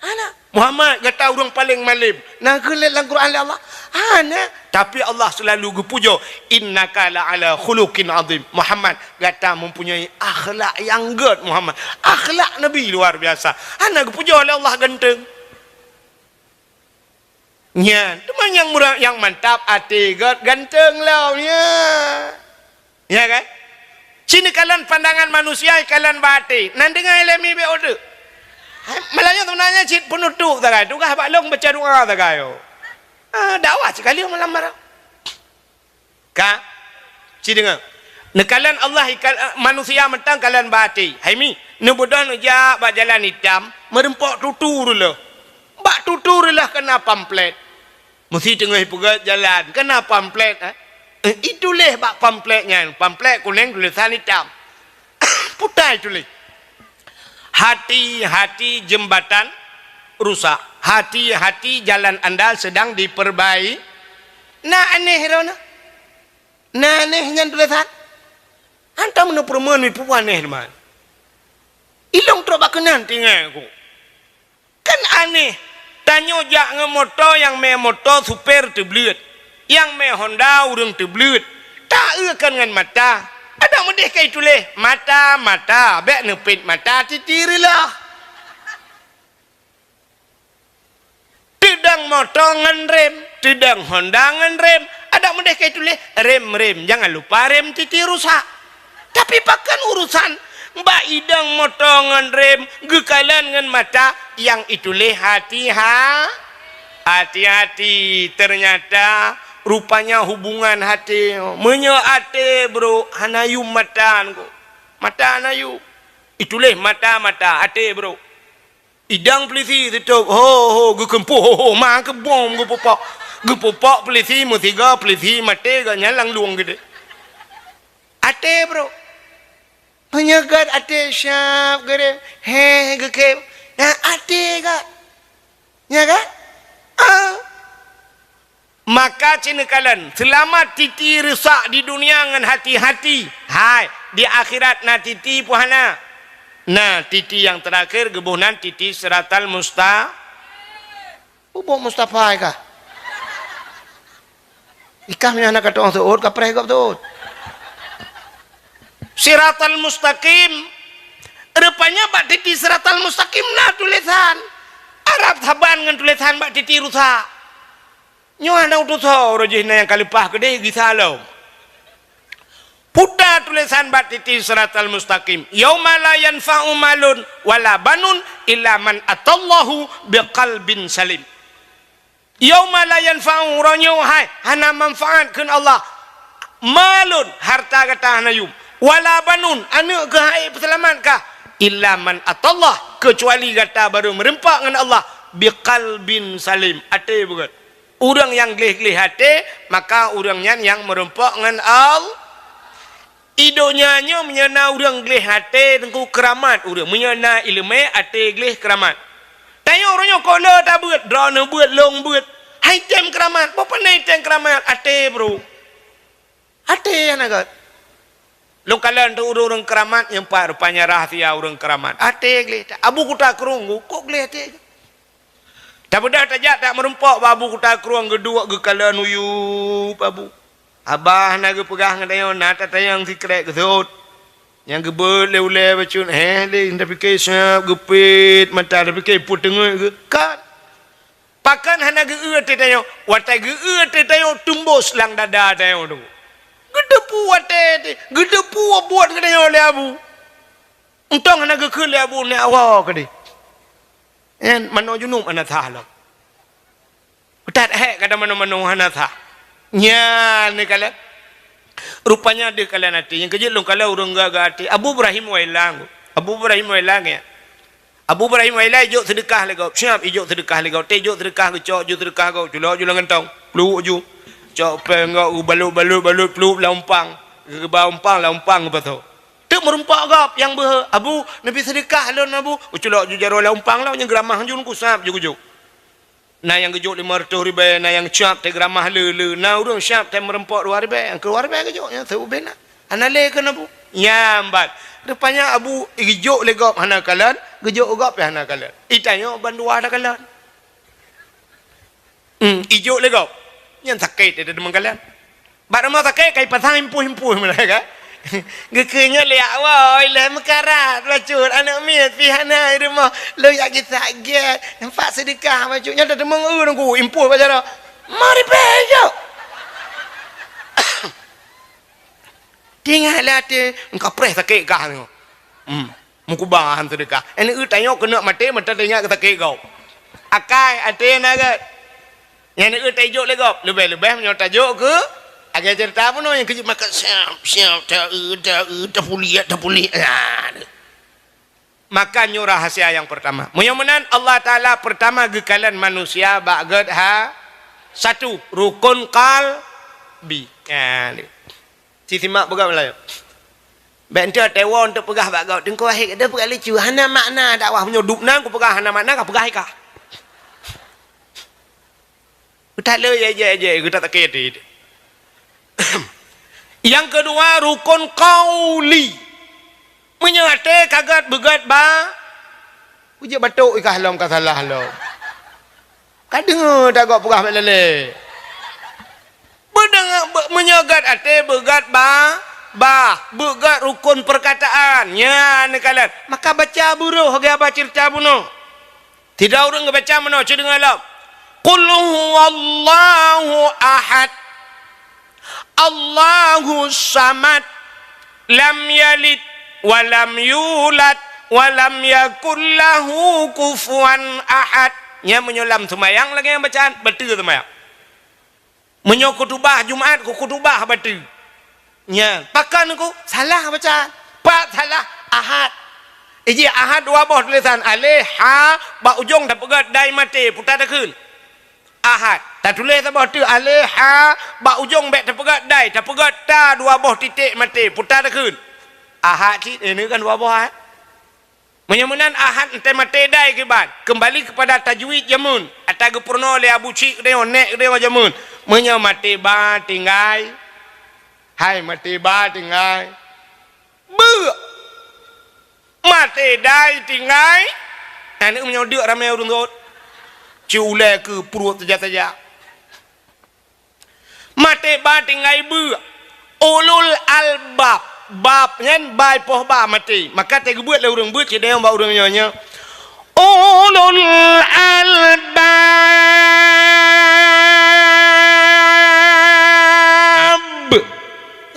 Hana. "Muhammad, gata ureuëng paleng malem." Na geulét lam Quran lé Allah? Hana. Tapi Allah selalu geupujoe, "Innaka la'ala khuluqin azim." "Muhammad, gata mempunyai akhlak nyang gét, Muhammad." Akhlak Nabi luar biasa. Hana geupujoe lé Allah ganteng. Nyan, teuma nyang murah, nyang mantap até gét ganteng lom, nya. Ya kan? Cit neukalon pandangan manusia, kalon bak até. Nan deungoe lé mi bék udeuek. Hai, malah nyoe sebenarnya cit penutup sagai. Tugaih bak lôn baca doa sagai. Ah, dakwah sekali malam barang. Ka? Ci deungoe. Neukalon Allah ikal-, manusia mantong kalon bak até. Hai mi, neubeudôh neujak bak jalan itam, meureumpok tutu reuloh. Bak tutu reuloh keuna pamplet. Meusi teungoh peugöt jalan, keuna pamplet, eh? Eh, ituléh bak pamplet nyan, pamplet kunéng tulésan itam. Putai tuléh. Hati-hati jembatan rusak. Hati-hati jalan anda sedang diperbai-, na aneh droeneuh. Na aneh nyan tulésan. Hantom neupeureumeun meupeue aneh teuma. Ilong trok bak keunan tinggai ku. Kan aneh, tanyoe jak ngon moto nyang mé moto super teubleuet, nyang mé Honda ureuëng teubleuet. Ta eu kan ngon mata. Adak meudeh ka ituléh, mata, mata, bék neupet mata titi reuloh. Teudong moto ngon rem, teudong Honda ngon rem. Adak meudeh ka ituléh, rem, rem. Jangan lupa rem titi rusak. Tapi pakon urusan bak idong moto ngon rem geukalon ngon mata nyang ituléh hati-ha-, hati-hati. Ternyata rupanya hubungan até. Meunyoe até brok hana yum mata nyan. Mata hana yum. Ituléh mata-mata até brok. Idong peulisi teutôb, ho, ho, geukeumpôh, ho, ho, ma keubom geupupok. Geupupok peulisi meusigoe, peulisi maté, gobnyan lam lueng geude. Até brok. Meunyoe gét até siab geude, heh, geukém. Nyan até gét. Nya kan? Ah. Maka ci neukalon, seulamat titi rusak di dunia ngon hati-hati. Hai, di akhirat na titi peue hana? Na titi nyang teurakhir geuboh nan titi siratal musta-, bubuk Mustafa kah? Ikah meunyoe hana ka tu'oh seuôt, ka preh gob seuôt. Siratal mustaqim. Rupanya bak titi siratal mustaqim na tulésan. Arab saban ngon tulésan bak titi rusak. Nyoe hana utusoe uroe jih na nyang ka leupah keudeh gisa lom. Puta tulésan bak titi siratal mustaqim. Yauma la yanfa'u malun wala banun illa man atallahu biqalbin salim. Yauma la yanfa'u, uroe nyoe hai hana manfaat kheun Allah. Malun, harta gata hana yum. Wala banun, aneuëk keuh hai peuseulamat kah. Illa man atallah, keucuali gata barô meureumpok ngon Allah biqalbin salim, até beugét. Ureuëng nyang gleh-gleh até, maka ureuëng nyan nyang meureumpok ngon Al-, i donya nyoe meunyoe na ureuëng gleh até teungku keuramat ureuëng, meunyoe na iéleumé até gleh keuramat. Tanyoe uroe nyoe kok le tabeuet, droeneuh beuet, lôn beuet. Hai tem keuramat, boh pane tem keuramat, até brok. Até hana gét. Lôn kalon teuh ureuëng-ureuëng keuramat nyang pat rupanya rahsia ureuëng keuramat. Até gleh that. Abu Kuta Krueng, kok gleh até. Tabeudôh tajak tak meureumpok bak Abu Kuta Krueng geuduek geukalon uyueb Abu. Abah na geupeugah ngon tanyoe, na tatanyong sikrek geusot. Nyang geubeuet lé ulée bacut, heh, lé tapike siab geupet mata, tapike peuteungeut geu-, kan. Pakon hana geu-eu até tanyoe? Watée geu-eu até tanyoe teumbos lam dada tanyoe tu. Geuteupeue até, geuteupeue buet geutanyoe lé Abu. Untông hana geukheun lé Abu nyak woe keudeh. Nyan manoe junub hana sah lom. That hék gata manoe-manoe hana sah. Nyan neukalon. Rupanya deuh kalon até. Nyang keujeuet lôn kalon ureuëng gagah até. Abu Ibrahim Wailang. Abu Ibrahim Wailang ya. Abu Ibrahim Wailang ijok seudeukah lé gob. Siab ijok seudeukah lé gob. Teuh ijok seudeukah geucok ju seudeukah gob. Culok ju lam gantong. Pluek ju. Cok péng gob geubalot-balot-balot pluek lam umpang. Geuba umpang lam umpang geupasoe. Teuk meureumpok gob nyang beuhe, "Abu, neubi seudeukah lôn, Abu." Geuculok ju jaroe lam umpang lom, nyang geuramah ju, kusab ju geujok. Na nyang geujok limong reutôh ribée, na nyang siab teuh geuramah le-le, na ureuëng siab teuh meureumpok dua ribée, nyang keudua ribée geujok, nyang seuubé na. Hana lé keu Abu. Nyan ban. Rupanya Abu geujok lé gob hana kalon, geujok gob pih hana kalon. Itanyoe bandua takalon. Hmm, ijok lé gob. Nyan sakét, dia deungon kalon. Bak rumoh sakét, kai pasang impôh-impôh meunan kan? Geukheun nyoe lé awai, lé meukarat, bacut, aneuk miet, pih hana i rumoh, lôn jak gisa gét, nampak seudeukah bacut, nyoe tateumong eu nunggu, impôh bak jaroe. Mari pih ijok. Tinggai lé até, engka preh sakét gah nyoe. Hmm. Meukuba han seudeukah. Aneuk eu tanyoe keuneuk maté, meuta teuingat keu sakét gob. Akai, até na gét. Nyan aneuk eu taijok lé gob. Leubeh-leubeh meunyoe tajok keu, lagèe ceurita bunoe nyang keujeuet maka siap, siap, ta eu, ta eu, tapuliek, tapuliek. Nah. Maka nyoe rahasia nyang peurtama. Meunyoe meunan Allah Taala peurtama geukalon manusia bak gét ha satu, rukun qalbi. Nah, ni. Sisimak peugah Meulayu. Bèk enteuk teuwoe enteuk peugah bak gob, "Teungku Wahid, gata peugah lucu, hana makna dakwah meunyoe dub nan kupeugah hana makna, kapeugah i kah." Geutaleuh jai-jai-jai, geutasakét até. Nyang keudua, rukun qauli. Meunyoe até ka gét beugét ba, peujeuet batok i kah lom ka salah lom. Ka deungoe tagob peugah bak lalé. Beudeungoe, be-, meunyoe gét até beugét ba, bah, beugét rukun peurkataan, nyan neukalon. Maka baca buroh lagèe haba ceurita bunoe. Sidroe ureueng geubaca meunoe, cit deungoe lom. Qul huwallahu ahad. Allahus samad. Lam yalid wa lam yulad wa lam yakul lahu kufuwan ahad. Nyan meunyoe lam seumayang lagèe nyang bacaan, bateue seumayang. Meunyoe khutubah Jumat, khutubah bateue. Nyan, pakon ku salah baca. Pat salah, ahad. Iji ahad dua boh tulésan, aleh, ha, bak ujong tapeugét dai maté, puta takheun. Ahad. Tatuléh saboh teuk, aleh, ha, bak ujong bèk tapeugét dai, tapeugét ta dua boh titék maté, puta takheun. Ahad cit, eh, ini kan dua boh ahad. Meunyoe meunan ahad enteuk maté dai kiban, keumbali keupada tajwid jameun, ata geupeurunoe lé Abu Chik geutanyoe, nèk geutanyoe jameun. Meunyoe maté ba tinggai, hai maté ba tinggai, beuk. Maté dai tinggai, aneuk meunyoe deuk ramé ureueng rot. Ci ulèe keu pruet saja-saja. Maté ba tinggai beuk. Ulul albab. Bab nyan bai poh ba maté. Maka teugeubeuet lé ureueng beuet, ci dayong bak ureueng nyoe nyoe. Ulul albab.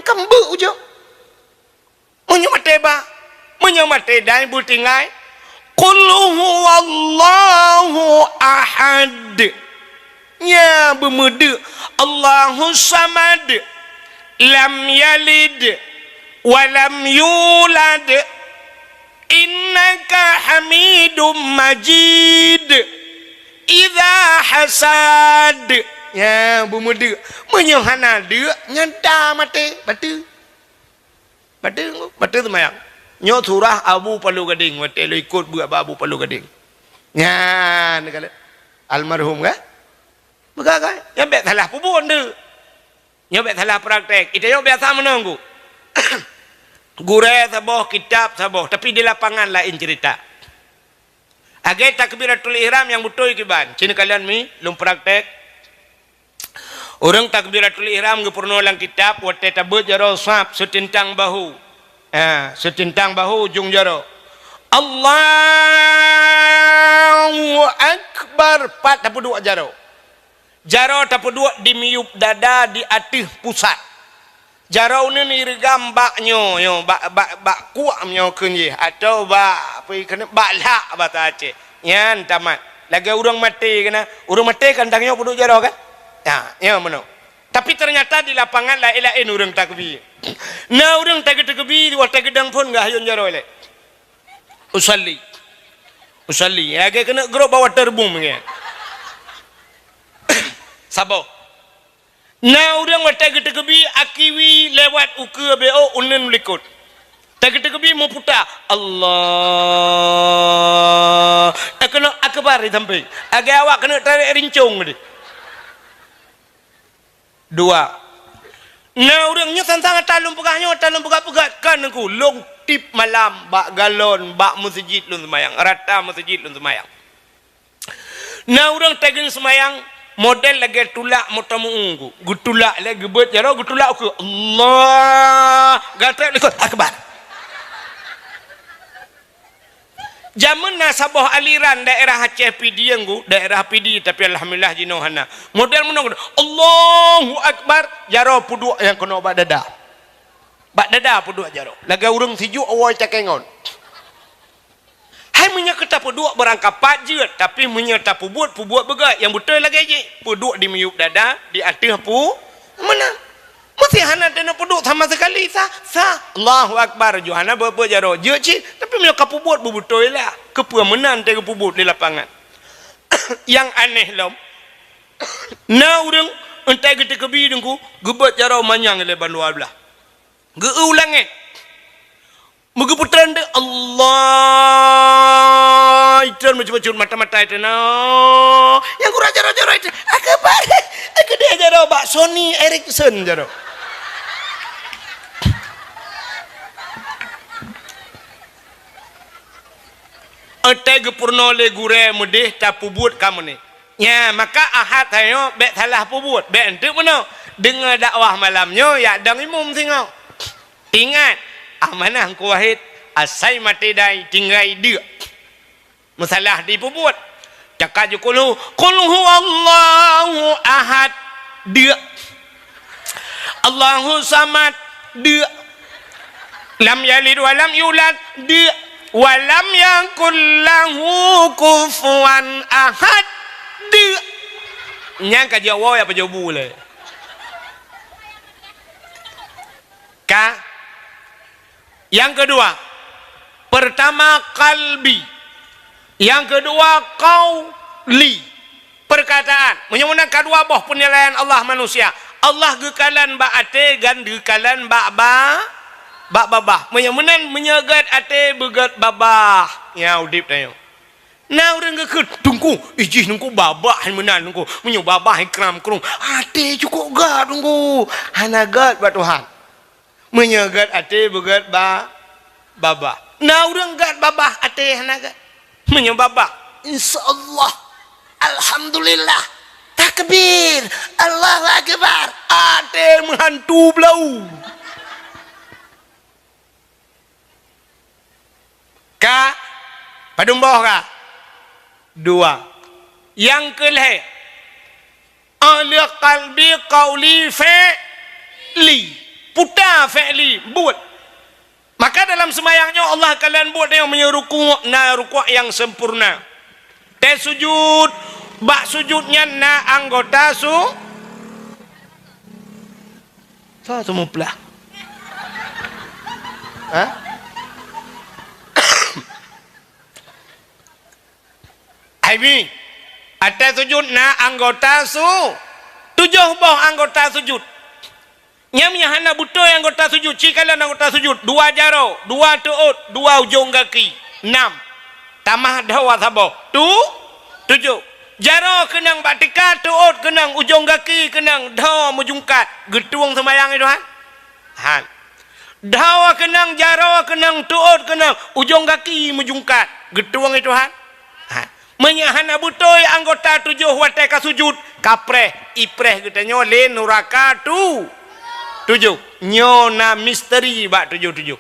Kan beuk ujong. Meunyoe maté ba, meunyoe maté dai beutinggai, qul huwallahu ahad. Nya beumeudeuk, Allahus samad, lam yalid wa lam yulad. Innaka hamidum majid. Idza hasad. Nya beumeudeuk. Meunyoe hana deuk, nyan ta maté, bateue. Bateue, bateue seumayang. Nyoe surah Abu Palu Gadeng, watèe lôn ikot beuet bak Abu Palu Gadeng. Nyan, ka lheueh. Almarhum, kan? Peugah, kan? Nyan bèk salah peubuet tu. Nyoe bèk salah praktek. Ita nyoe biasa meunoe, Gurèe saboh, kitab saboh, tapi di lapangan laén ceurita. Lagèe takbiratul ihram nyang beutôi kiban. Ci neukalon mi, lôn praktek. Ureueng takbiratul ihram geupeurunoe lam kitab, watèe tabeuet jaroe saf, seutintang bahu. Ha, seutintang bahu ujong jaroe. Allahu Akbar, pat tapeuduek jaroe. Jaroe tapeuduek di miyueb dada di ateueh pusat. Jaroe uneuen ireugam bak nyoe, nyoe, bak, bak, bak kuak nyoe kheun jih, atawa bak, apa kheun, bak lhak basa Aceh. Nyan tamat. Lagèe ureueng maté keunan. Ureueng maté kan tanyoe peuduek jaroe kan? Ha, nyoe meunoe. Tapi ternyata di lapangan laén-laén ureueng takbir. Na ureueng tageuteukeubi, watèe geudang phôn geuhayôn jaroe lé. Usalli. Usalli. Lagèe keuneuk grob bak waterboom nyan. Saboh. Na ureueng watèe geuteukeubi akiwi lewat ukeue B O uneuen likot. Tageuteukeubi meuputa, Allah. Eh, keuneuk akbar di sampéng. Lagèe awak keuneuk tarek rincong tadi. Dua. Na ureueng nyoe sang-sang ata lôn peugah nyoe, ata lôn peugah-peugah kan Teungku, lôn tiep malam bak galon, bak meuseujid lôn seumayang, rata meuseujid lôn seumayang. Na ureueng teungoh seumayang, Model lagèe tulak moto meu'ue ku. Geutulak lé, geubeuet jaroe, geutulak ukeue. Allah! Gatrek likot. Akbar. Jameun na saboh aliran daerah Aceh Pidie ku, daerah Pidie, tapi alhamdulillah jinoe hana. Model meunoe, Allahu Akbar, jaroe peuduek nyang keunoe bak dada. Bak dada peuduek jaroe. Lagèe ureueng sijuek awai cakée ngon. Hai meunyoe keu tapeuduek beurangkapat jeuet, tapi meunyoe tapeubuet, peubuet beugèt nyang beutôi lagèe jih. Peuduek di miyueb dada, di ateueh pu-, meunan. Meusé hana teuneuk peuduek sama sekali, sah, sah. Allahu Akbar, ju hana beuet-beuet jaroe. Jeuet cit, tapi meunyoe ka peubuet beubeutôi lah. Keupeue meunan teuh geupeubuet di lapangan. Nyang aneh lom, na ureueng entai geuteukeubie deungku, geubeuet jaroe manyang lé bandua blah. Geu-eu u langèt. Meugeupeutrön deuh, Allah, itreun meucut-meucut mata-mata itreun. Nyang gura jaroe-jaroe itreun. Akbar. Keudeh jaroe bak Sony Ericsson jaroe. Entai geupeurunoe lé gurèe meudeh tapeubuet ka meunan. Nyan, maka Ahad tanyoe bèk salah peubuet, bèk eunteuk meunoe. Deungö dakwah malam nyoe, yak dong imum singoh. Ingat, amanah Teungku Wahid, asai maté dai tinggai deuk. Meusalah dipeubuet. Cakap ju qul hu, qul huwallahu ahad, deuk. Allahu samad, deuk. Lam yalid wa lam yulad, deuk. Wa lam yakul lahu kufuwan ahad, deuk. Nyan ka jaweueb ya pajoh bu lé. Ka? Nyang keudua, pertama qalbi. Nyang keudua qauli. Perkataan. Meunyoe meunan ka dua boh peunilaian Allah manusia. Allah geukalon bak até dan geukalon bak ba-, bak babah. Meunyoe meunan, meunyoe gèt até beugèt babah. Nyan udép tanyoe. Na ureueng geukheun, "Teungku, ijih Teungku babah hai meunan Teungku. Meunyoe babah hai kram krueng, até cukôp gèt Teungku. Hana gèt bak Tuhan." Meunyoe gèt até beugèt ba-, babah. Na ureueng gèt babah até hana gèt. Meunyoe babah, insya Allah, alhamdulillah, takbir, Allahu akbar, até meuhantu blau. Ka? Padum boh ka? Dua. Nyang keu lhèe, ahli qalbi qauli fi'li. Puta fi'li, buet. Maka dalam seumayang nyoe Allah kalon buet nyoe meunyoe rukuk na rukuk nyang sempurna. Teuh sujud, bak sujud nyan na anggota su-, Soe seumeuplah? Ha? Aibi, ateueh sujud na anggota su-, tujoh boh anggota sujud. Nyan meunyo hana beutôi anggota sujud, ci kalon anggota sujud, dua jaroe, dua teuôt, dua ujong gaki, nam. Tamah dhoe saboh, tu-, tujoh. Jaroe keunong bak teuka, teuôt keunong, ujong gaki keunong, dhoe meujungkat. Geutueng seumayang i Tuhan? Han. Dhoe keunong, jaroe keunong, teuôt keunong, ujong gaki meujungkat. Geutueng i Tuhan? Han. Meunyo hana beutôi anggota tujoh watèe ka sujud, ka preh, ipreh geutanyoe lé nuraka tu-, tujoh. Nyoe na misteri bak tujoh-tujoh.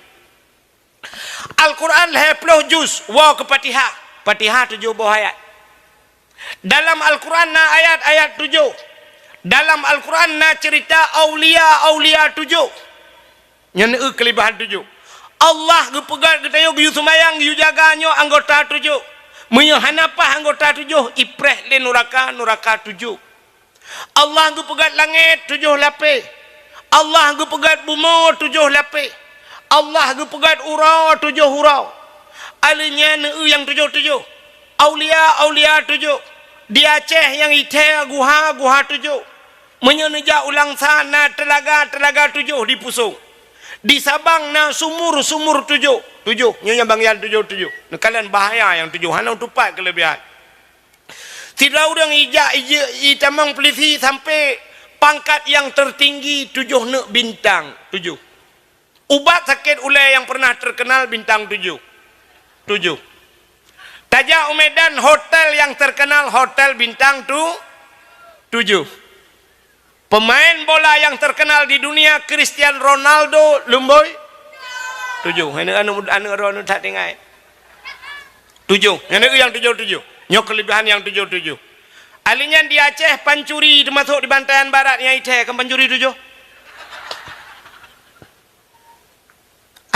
Al-Quran lhèe ploh juz, woe keu Fatihah. Fatihah tujoh boh ayat. Dalam Al-Quran na ayat-ayat tujoh. Dalam Al-Quran na ceurita aulia-aulia tujoh. Nyan eu keuleubèhan tujoh. Allah geupeugah geutanyoe geuyue seumayang, geuyue jaga nyoe anggota tujoh. Meunyoe hana paih anggota tujoh, ipreh lé nuraka, nuraka tujoh. Allah geupeugah langèt tujoh lapéh. Allah geupeugah bumoe tujoh lapéh. Allah geupeugah uroe tujoh uroe. Alèh nyan eu nyang tujoh-tujoh. Aulia-aulia tujoh. Di Aceh nyang ithèe guha-guha tujoh. Meunyoe neujak u Langsa na teulaga-teulaga tujoh di Pusong. Di Sabang na sumur-sumur tujoh. Tujoh, nyoe nyang bangian tujoh-tujoh. Neukalon bahaya nyang tujoh, hana tupat keuleubèhan. Sidroe ureueng ijak ije-, itamong pulisi sampoe pangkat nyang teutinggi tujoh neuk bintang, tujoh. Ubat sakét ulèe nyang peureunah teukeunal bintang tujoh. Tujoh. Tajak u Medan, hotel nyang teukeunal hotel bintang tu-, Tujoh. Pemain bola nyang terkenal di dunia, Cristiano Ronaldo, lumboi? Tujoh. Aneuk, aneuk, aneuk droeneuh that tinggai. Tujoh. Nyan nyang tujoh-tujoh. Nyoe keulebihan nyang tujoh-tujoh. Ahli nyan di Aceh pancuri teumasok di Bantayan Barat nyang ithèe kan pancuri tujoh.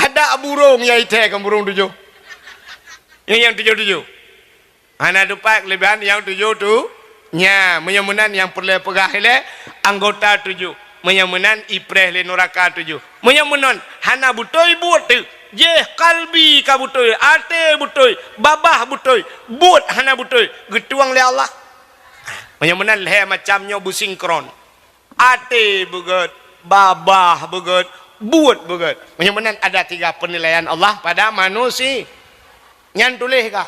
Ada burông nyang ithèe kan burông tujoh. Nyang, nyang tujoh-tujoh. Hana teupeu keulebihan nyang tujoh tu. Nya, meunyoe meunan nyang peureulèe peugah ilèe anggota tujoh. Meunyoe meunan ipreh lé nuraka tujoh. Meunyoe meunan hana beutôi buet teuh. Jih kalbi ka beutôi, até beutôi, babah beutôi, buet hana beutôi, geutueng lé Allah. Meunyoe meunan lhèe macam nyoe beusinkron. Até beugèt, babah beugèt, buet beugèt. Meunyoe meunan ada tiga penilaian Allah pada manusia. Nyan tuléh kah?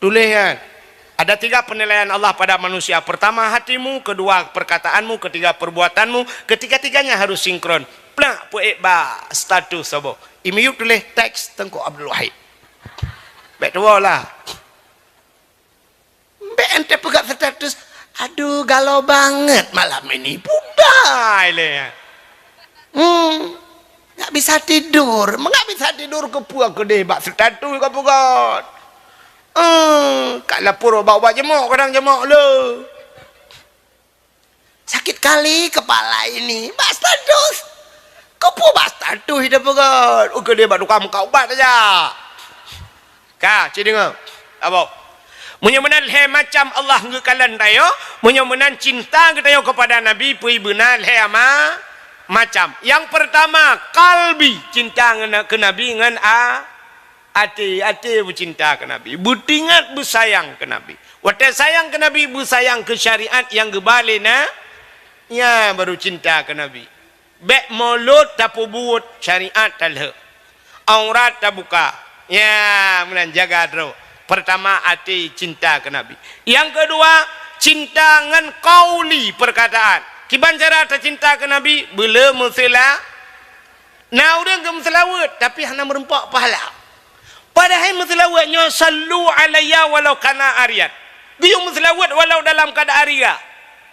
Tuléh nyan. Ada tiga penilaian Allah pada manusia. Pertama hatimu, kedua perkataanmu, ketiga perbuatanmu, ketiga-tiganya harus sinkron. Plak peuék bak status saboh. I miyueb tuléh teks Teungku Abdul Wahid. Bèk tuwoe lah. Bèk ente peugah status, "Aduh, galau banget malam ini." Pudai lé. Hmm, nggak bisa tidur. Nggak bisa tidur keupeue keudeh bak status ka peugah. Hmm, ka lapor bak ubat jemok, kadang jemok le. Sakit kali kepala ini. Bak status. Keupeue bak status ida peugah? Ukeudeh bak tukang muka ubat aja. Ka, ci deungoe. Abo. Meunyoe meunan lhèe macam Allah geukalon tanyoe, meunyoe meunan cinta geutanyoe kepada Nabi, pui beuna lhèe ama-, macam. Yang pertama, kalbi, cinta ngon, keu Nabi ngon a-, Até, até beucinta keu Nabi, beutingat beusayang keu Nabi. Watèe sayang keu Nabi, beusayang keu syariat nyang geuba lé na-, nya baru cinta keu Nabi. Bèk mulod tapeubuet, syariat talheueh. Aurat tabuka. Nya, meunan jaga droe. Pertama, até cinta keu Nabi. Nyang keudua, cinta ngon qauli, perkataan. Kiban cara tacinta keu Nabi, beuleu meuseula-, Na ureueng geumeuseulaweuet, tapi hana meureumpok pahala. Padahai meuseulaweuet nyoe, "Sallu alayya walau kana aryan." Geuyue meuseulaweuet walau dalam keuadaan ria.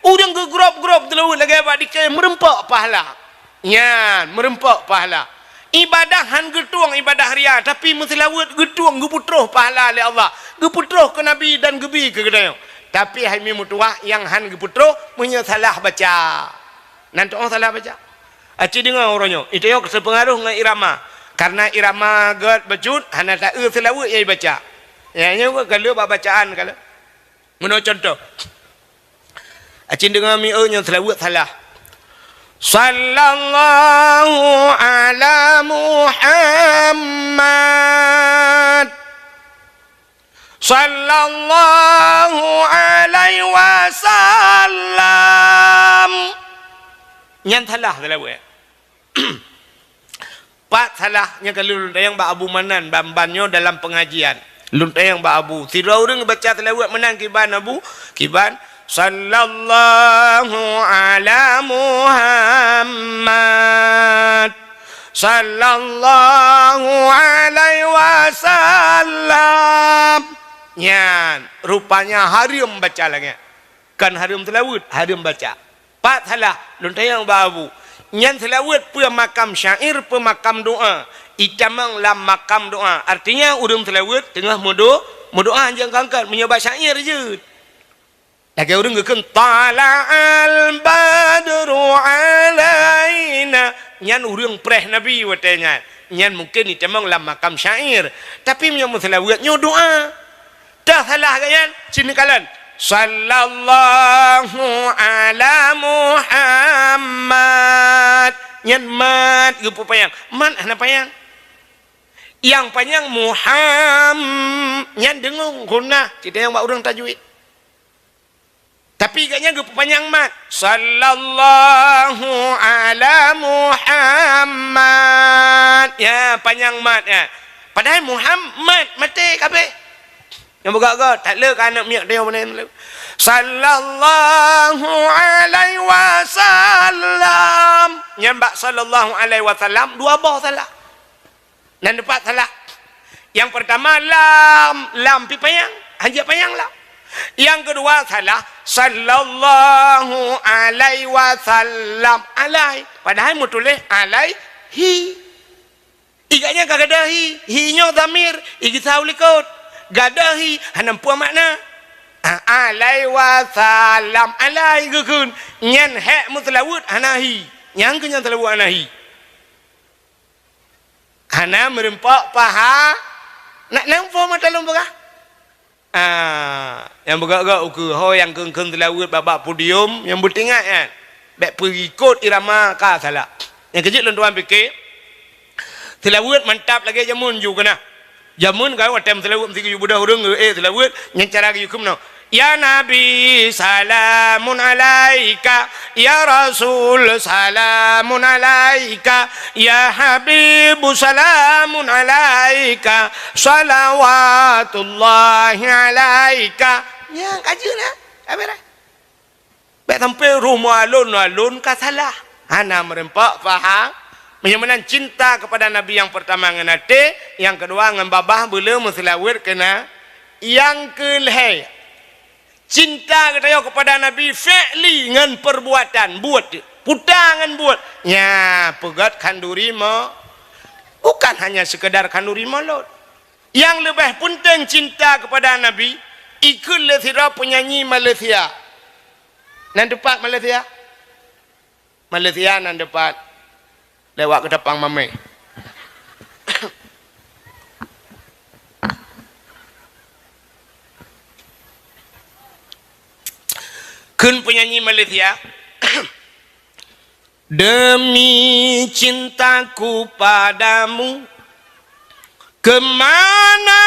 Ureueng geugrôb-grôb seulaweuet lagèe bak dikée, meureumpok pahala. Nyan, meureumpok pahala. Ibadah han geutueng ibadah ria, tapi meuseulaweuet geutueng, geupeutroh pahala lé Allah. Geupeutroh keu Nabi dan geubi keu geutanyoe. Tapi hai mi meutuwah nyang han geupeutroh, meunyoe salah baca. Nan tu'oh salah baca. Aci deungoe uroe nyoe, i tanyoe teupeungaroh ngon irama. Karena irama gèt bacut, hana taeu seulaweuet nyang ibaca. Nyan nyoe ka lheueh bak bacaan ka lheueh. Meunoe contoh. Aci deungoe mieu nyoe seulaweuet salah. Sallallahu ala Muhammad. Sallallahu alaihi wasallam. Nyan salah seulaweuet. Pat salah nyang ka lôn tanyong bak Abu Manan ban-ban nyoe dalam pengajian. Lôn tanyong bak Abu, sidroe ureueng baca seulaweuet meunan kiban Abu, kiban Sallallahu ala Muhammad. Sallallahu alaihi wasallam. Nyan, rupanya hareuem baca lagèe nyan. Kon hareuem seulaweuet, hareuem baca. Pat salah, lôn tanyong bak Abu. Nyan seulaweuet peue makam syair, peue makam doa. Itamong lam makam doa. Artinya, ureueng seulaweuet teungoh meudo-, meudoa nyang kangkat. Meunyoe bak syair jeuet. Lagèe ureueng geukheun, "Tala'al badru alaina." Nyan ureueng preh Nabi watèe nyan. Nyan mungken itamong lam makam syair. Tapi meunyoe meuseulaweuet nyoe doa. Teuh salah geuh nyan, sinoe kalon. Sallallahu ala Muhammad. Nyan mat geupeupanyang. Mat hana panyang. Nyang panyang Muham-, nyan deungon ghunah. Cit nyang bak ureueng tajwid. Tapi gobnyan geupeupanyang mat. Sallallahu ala Muhammad. Ya, panyang mat, ya. Padahai Muhammad maté kabeh. Nyang beugöt-göt, that le ka aneuk miet dia mana le. Sallallahu alaihi wasallam. Nyan bak sallallahu alaihi wasallam, dua boh salah. Nan teumpat salah. Nyang pertama, lam, lam pi panyang, hanjeuet panyang lam. Nyang keudua salah, Sallallahu alaihi wasallam. Alai. Padahai meutuléh alaihi. Igak nyan ka gadôh hi. Hi nyoe dhamir. Igisa u likot. Gadôh hi. Hana peue makna. A-, alaihi wasallam. Alai geukheun. Nyan hék meuseulaweuet hana hi. Nyang keu nyan seulaweuet hana hi. Hana meureumpok paha. Nak nampak mata lôn peugah? Ah, nyang beugok-gok ukeue ho nyang kheun-kheun seulaweuet bak-bak podium nyang beutingat nyan. Bék peurikot irama ka salah. Nyang keujeuet lôn tuan pike, seulaweuet mantap lagée jameun ju keunah. Jameun ka watée meuseulaweuet meusigeue ju beudôh ureuëng, eh, seulaweuet nyang cara geuyue keunoe. Ya Nabi, salamun alaika. Ya Rasul, salamun alaika. Ya Habibu, salamun alaika. Salawatullahi alaika. Nyan ka jeuet na. Habis dah. Bék sampai rumoh alon-alon ka salah. Hana meureumpok paham. Meunyoe meunan cinta kepada Nabi nyang pertama ngon até, nyang keudua ngon babah beuleu meuseulaweuet keu na. Nyang keulhée, cinta geutanyoe kepada Nabi fi'li ngon perbuatan, buet, puta ngon buet. Nya, peugét khanduri mo-, bukan hanya sekedar khanduri mulod. Nyang leubeh peunteng cinta kepada Nabi, ikheun lé sidroe peunyanyi Malaysia. Nan teupat Malaysia? Malaysia nan teupat. Lewat Ketapang Mamé. Kheun peunyanyi Malaysia, demi cintaku padamu, kemana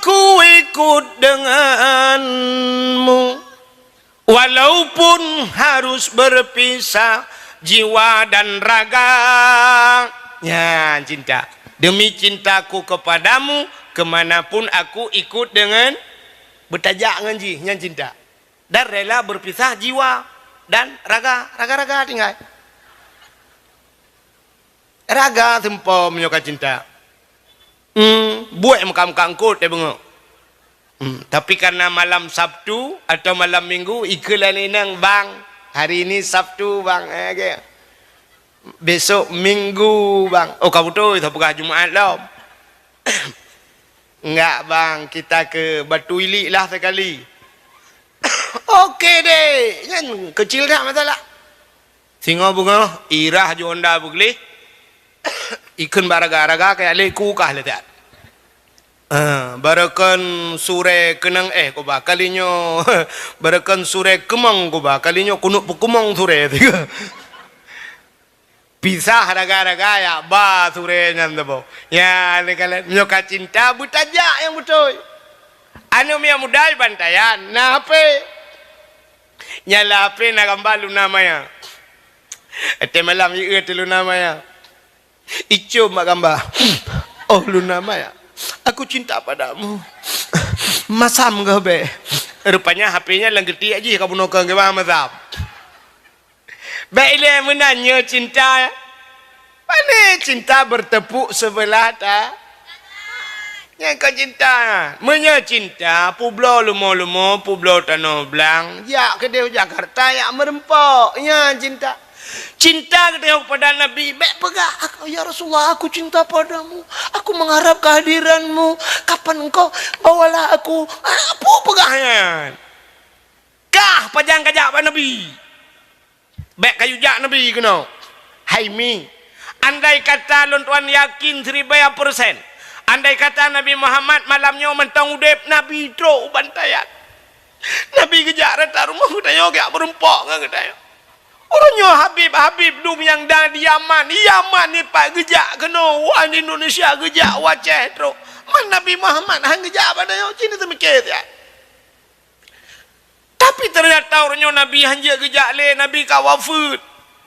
ku ikut denganmu, walaupun harus berpisah jiwa dan raga. Nyan cinta. Demi cintaku kepadamu, kemanapun aku ikut dengan, beutajak ngon jih, nyan cinta. Dan rela berpisah jiwa dan raga, raga-raga tinggai. Raga seumpom nyoe ka cinta. Hmm, buet meuka-meuka eungkot teuh beungoh. Hmm, tapi karena malam Sabtu atau malam Minggu, ikheun lé inong, "Bang, hari ini Sabtu, Bang." Eh, oke. "Besok Minggu, Bang." Oh, ka beutôi, tapeugah Jumaat lom. "Enggak, Bang, kita ke Batu Ilik lah sekali." "Oke deh." Nyan kecil dah masalah. Singoh beungoh, irah ju honda beugleh. Ikheun bak raga-raga kajak lé ku kah lé that. Eh, barokon surée keunong éh kuba kali nyoe. Barokon surée keumong kuba kali nyoe, keuneuk peukeumong surée. Pisah raga-raga jak ba surée nyan saboh. Nya, lé kalon, meunyoe ka cinta, beutajak nyang beutôi. Aneuk miet muda bantaian, na H P. Nyang lam H P na gamba Luna Maya. Watée malam jieu teuh Luna Maya. Icom bak gamba. "Oh Luna Maya, aku cinta padamu." Masam goh bék. Rupanya H P nyan lam geutiek jih ka bunoe keu geuba masam. Bék ilée meunan nyoe cinta. Pane cinta bertepuk sebelah ta-, nyan kon cinta. Meunyoe cinta, peubloe leumo-leumo, peubloe tanoh blang, jak keudeh u Jakarta, jak meureumpok. Nyan cinta. Cinta geutanyoe kepada Nabi, bék peugah, "Aku, ya Rasulullah, aku cinta padamu. Aku mengharap kehadiranmu. Kapan engkau bawalah aku." Ah, peue peugah nyan? Kah pajan kajak bak Nabi? Bék kayue jak Nabi keunoe. Hai mi, andai kata lôn tuan yakin siribèe persen, andai kata Nabi Muhammad malam nyoe mantong udeb, Nabi trok u bantaian. Nabi geujak rata rumoh geutanyoe geujak meureumpok ngon geutanyoe. Uroe nyoe habib-habib dum nyang na di Yaman, Yaman nyoe pat geujak keunoe, u Indonesia geujak, u Aceh trok. Man Nabi Muhammad han geujak bak tanyoe, ci neuseumiké siat. Tapi teunyata uroe nyoe Nabi hanjeuet geujak lé, Nabi ka wafeuet.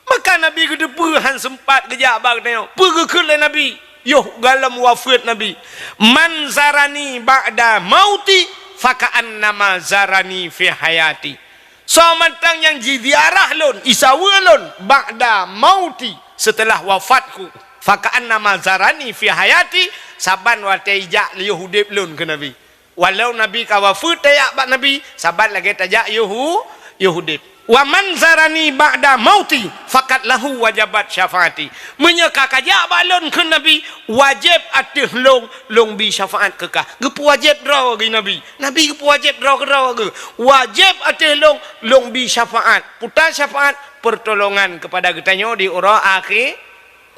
Maka Nabi geuteupeue han seumpat geujak bak geutanyoe. Peue geukheun lé Nabi? Yoh gohlom wafeuet Nabi, "Man zarani ba'da mauti, faka'annama zarani fi hayati." Soe mantong nyang jiziarah lôn, isaweue lôn, ba'da mauti, seuteulah wafatku, "faka'annama zarani fi hayati," saban watée ijak lé yoh udeb lôn, kheun Nabi. Walau Nabi ka wafeuet tajak bak Nabi, saban lagée tajak yôh u-, yôh udeb. "Wa man zarani ba'da mauti, faqad lahu wajabat syafaati." Meunyoe ka kajak bak lôn kheun Nabi, wajéb ateueh lôn, lôn bi syafaat keu kah. Geupeuwajéb droe geuh Nabi. Nabi geupeuwajéb droe keudroe geuh. Wajéb ateueh lôn, lôn bi syafaat. Peue syafaat? Pertolongan keupada geutanyoe di uroe akhé.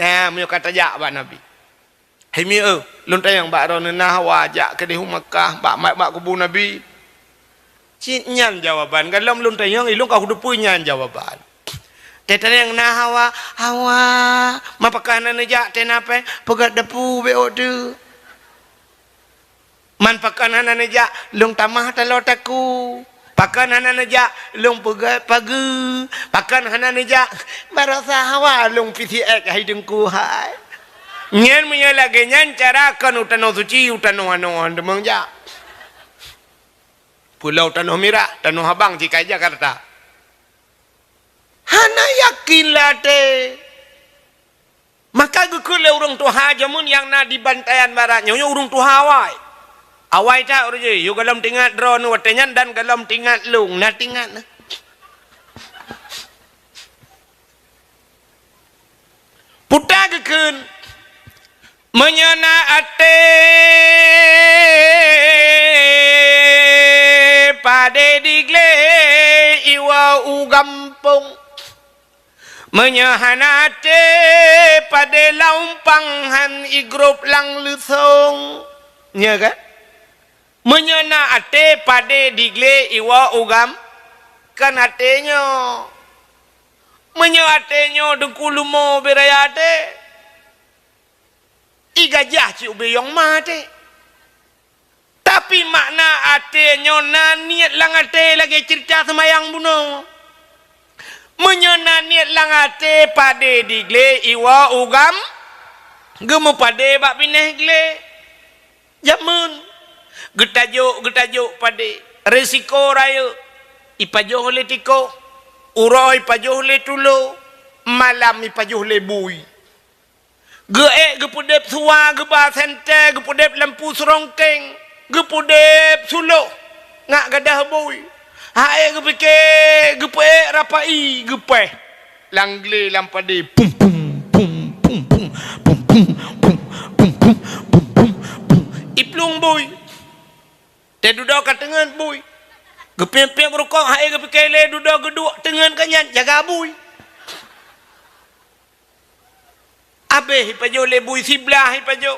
Ha, meunyoe ka tajak bak Nabi. Hai mieu, lôn tanyong bak droeneuh na hawa jak keudeh u Makkah, bak, bak kubu Nabi? Cit nyan jawaban. Galom lôn tanyong, ilôn ka kuteupeue nyan jawaban. Teuh tanyong na hawa, hawa. Man pakon hana neujak teuh na péng, peugét depu bék ôk teuh. Man pakon hana neujak, lôn tamah taloe takue. Pakon hana neujak, lôn peugét pageue. Pakon hana neujak, barosa hawa lôn pih siék hai Teungku hai. Nyan meunyoe lagée nyan cara kon u tanoh suci, u tanoh anoe han teumeung jak. Pulo Tanoh Mirah, Tanoh Abang, sikai Jakarta. Hana yakin lé até. Maka geukheun lé ureuëng tuha jameun nyang na di Bantayan Barat nyoe, nyoe ureuëng tuha awai. Awai that ureuëng jih, yôh galom teuingat droeneuh watée nyan dan galom teuingat lôn, na teuingat na. Peue geukheun, meunyoe na até padé diglé iwoe u gampông. Meunyoe hana até padé lam umpang han igrôp lam leusông. Nyo kan? Meunyoe na até padé diglé iwoe u gam-, kan até nyoe. Meunyoe até nyoe Teungku leumo beu raya até, i gajah cit ubé yong ma até. Tapi makna até nyoe na niet lam até lagée ceurita seumayang bunoe. Meunyoe na niet lam até padé diglé iwoe u gam-, geumeupadé bak binéh glé. Jameun geutajok, geutajok padé, risiko rayeuk, ipajoh lé tikoh, uroe ipajoh lé tulo, malam ipajoh lé bui. Geuék geupeudeb suwa geuba sentée, geupeudeb lampu seurongkeng, geupeudeb suloh ngat gadôh bui. Hai geupike geupeuék rapai geupéh. Lam glé lam padé, pum, pum, pum, pum, pum, pum, pum, pum, pum, pum, pum, pum, pum. Iplueng bui. Teududoe ka teungeut bui. Geupiep-piep rukok hai geupike lé dudoe geuduek teungeut ka nyan jaga bui. Abéh ipajoh lé bui siblah ipajoh.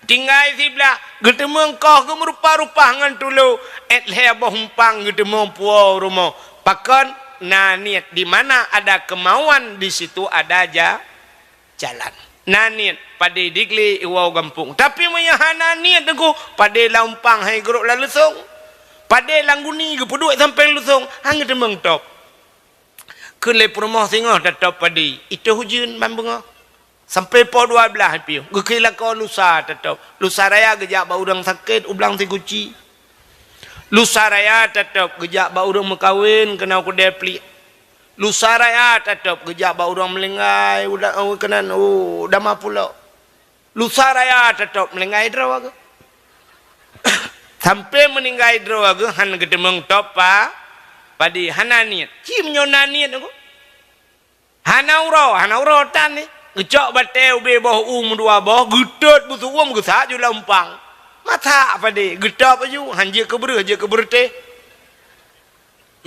Tinggai siblah, geuteumeung koh geumeurupa-rupa ngon tulo, ék lhée boh umpang geuteumeung puwoe rumoh. Pakon? Na niet, di mana ada kemauan, di situ ada ja-, jalan. Na niet, padé diglé iwoe gampông. Tapi meunyoe hana niet Teungku, padé lam umpang hai geurok lam leusông. Padé lam guni geupeuduek sampoe leusông, han geuteumeung top. Kheun lé peurumoh singoh tatôb padé, itôh ujeuen ban beungoh. Sampoe poh dua blaih piôh, geukheun lakoe lusa tatôb. Lusa raya geujak bak ureuëng sakét u Blang Siguci. Lusa raya tatôb geujak bak ureuëng meukawen keunoe keudée pliek. Lusa raya tatôb geujak bak ureuëng meuninggai u da-, u keunan u Dama Pulo. Lusa raya tatôb meuninggai droe geuh. Sampoe meuninggai droe geuh han geuteumeung top pa-, padé, hana niet. Ci meunyoe na niet geuh. Hana uroe, hana uroe tan ni. Geucok batée ubé boh u meudua boh, geutot beusuwom geusak ju lam umpang. Masak padé, geutôb aju, han jeuet keu beureuh, jeuet keu beureutéh.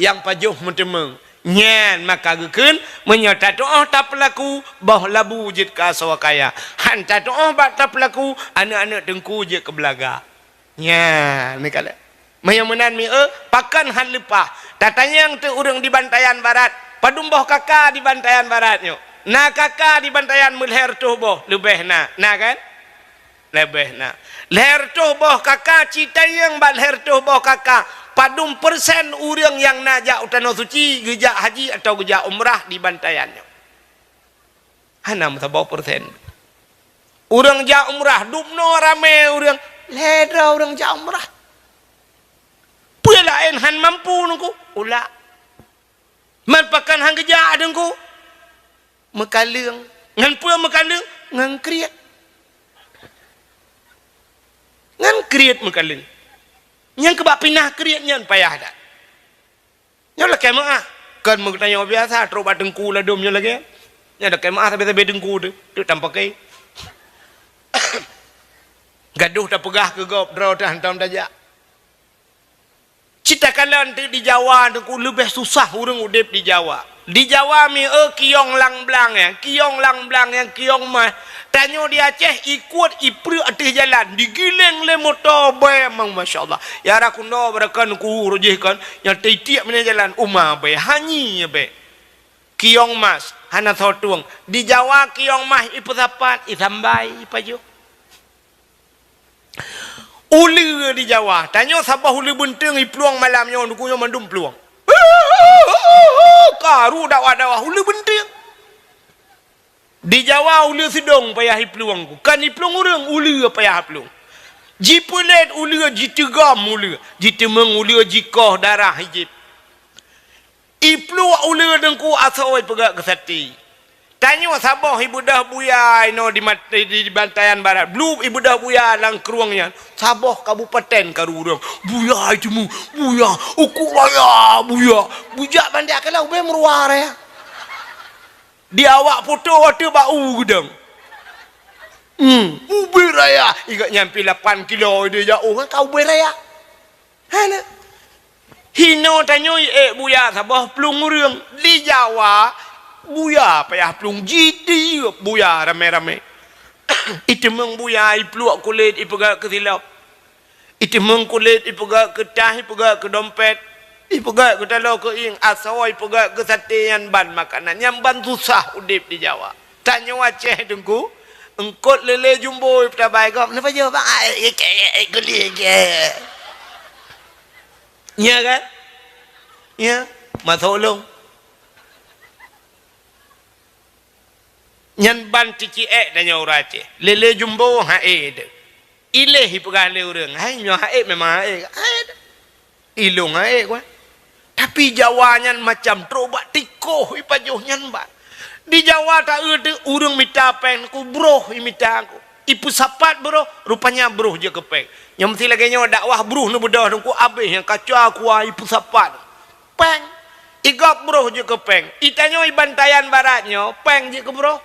Nyang pajoh meuteumeung. Nyan maka geukheun, meunyoe tatuoh tapeulaku, boh labu jeuet keu asoe kaya. Han tatuoh bak tapeulaku, aneuëk-aneuëk teungku jeuet keu beulaga. Nyan, ni kalon. Meunyoe meunan mieu, pakon han leupah. Tatanyong teuh ureuëng di Bantayan Barat, padum boh kaka di Bantayan Barat nyoe? Na kaka di Bantayan meulhée reutôh boh, leubeh na. Na kan? Leubeh na. Lhée reutôh boh kaka, ci tanyong bak lhée reutôh boh kaka, padum persen ureuëng nyang na jak u Tanoh Suci geujak haji atawa geujak umrah di Bantayan nyoe? Hana meusaboh persen. Ureuëng jak umrah, dubnoe ramé ureuëng, lhée droe ureuëng jak umrah. Peue laén han mampu Teungku? Ulak. Man pakon han geujak Teungku? Meukaleueng. Ngon peue meukaleueng? Ngon kriet. Ngon kriet meukaleueng. Nyang keubah pinah kriet nyan payah that. Nyoe lakée meuáh. Kon meugeutanyoe biasa, trok bak teungku ladôm nyoe lagée. Nyoe lakée meuáh sabe-sabe teungku teuh, teuk tampakée. Gadoh tapeugah keu gob, droe teuh hantom tajak. Cit takalon teuk di Jawa teungku leubeh susah ureuëng udeb di Jawa. Di Jawa mi e kiyong lam blang ya, kiyong lam blang ya, kiyong mah. Tanyoe di Aceh ikot ipreuk ateueh jalan, digiléng lé moto bée mang, masya Allah. Ya rakundo barakan ku rojih kan, nyang teitiek meunan jalan uma bée, hanyi bée. Kiyong mas, hana soe tueng. Di Jawa kiyong mas ipeusapat, isambai, ipajoh. Uleue di Jawa, tanyoe saboh uleue beunteueng iplueng malam nyoe, nuku nyoe mandum plueng. Karu dakwah-dakwah uleue beunteueng. Di Jawa uleue seudong payah iplueng ku. Kan iplueng ureuëng, uleue payah iplueng. Jipeulet uleue, jiteugom uleue, jiteumeung uleue, jikoh darah ijép. Ipluek uleue teungku asoe ipeugét keu sate. Tanyoe saboh ibeudôh buya inoe di mat-, di, di Bantayan Barat. Blueb ibeudôh buya lam krueng nyan. Saboh kabupaten karu ureuëng. Buya iteumeu, buya, uku raya, buya. Bujak bandak keulah ubé meuruwa raya. Di awak poto watée bak u geudong. Hmm, ubé raya. Igak nyampi lapan kilo dia jauh kan ka ubé raya. Hana. Hino tanyoe ék buya saboh plueng ureuëng. Di Jawa, buya payah plueng jitiup buya ramé-ramé. Iteumeung buya ipluek kulét ipeugét keu silop. Iteumeung kulét ipeugét keu tah, ipeugét keu dompet, ipeugét keu taloe keu ieng, asoe ipeugét keu sate nyan ban makanan. Nyan ban susah udeb di Jawa. Tanyoe Aceh teungku, eungkot lélé jumbo tabai gob, neupajoh bang ai, ai, ai, ai, guli, ai. Nya kan? Ya, masuk lông. Nyan ban ticiek tanyoe ureuëng Aceh. Lélé jumbo haé deuh. Iléh ipeugah lé ureuëng, hai nyoe haé memang haé. Haé deuh. Ilông haé kuah. Tapi Jawa nyan macam trok bak tikoh ipajoh nyan ban. Di Jawa taeu teuh ureuëng mita péng ku broh imita ku. Ipeusapat broh, rupanya broh jeuet keu péng. Nyoe meusi lagée nyoe dakwah broh neubeudôh teungku abéh nyang kaca kuah ipeusapat. Péng. Igop broh jeuet keu péng. Itanyoe i Bantayan Barat nyoe péng jeuet keu broh.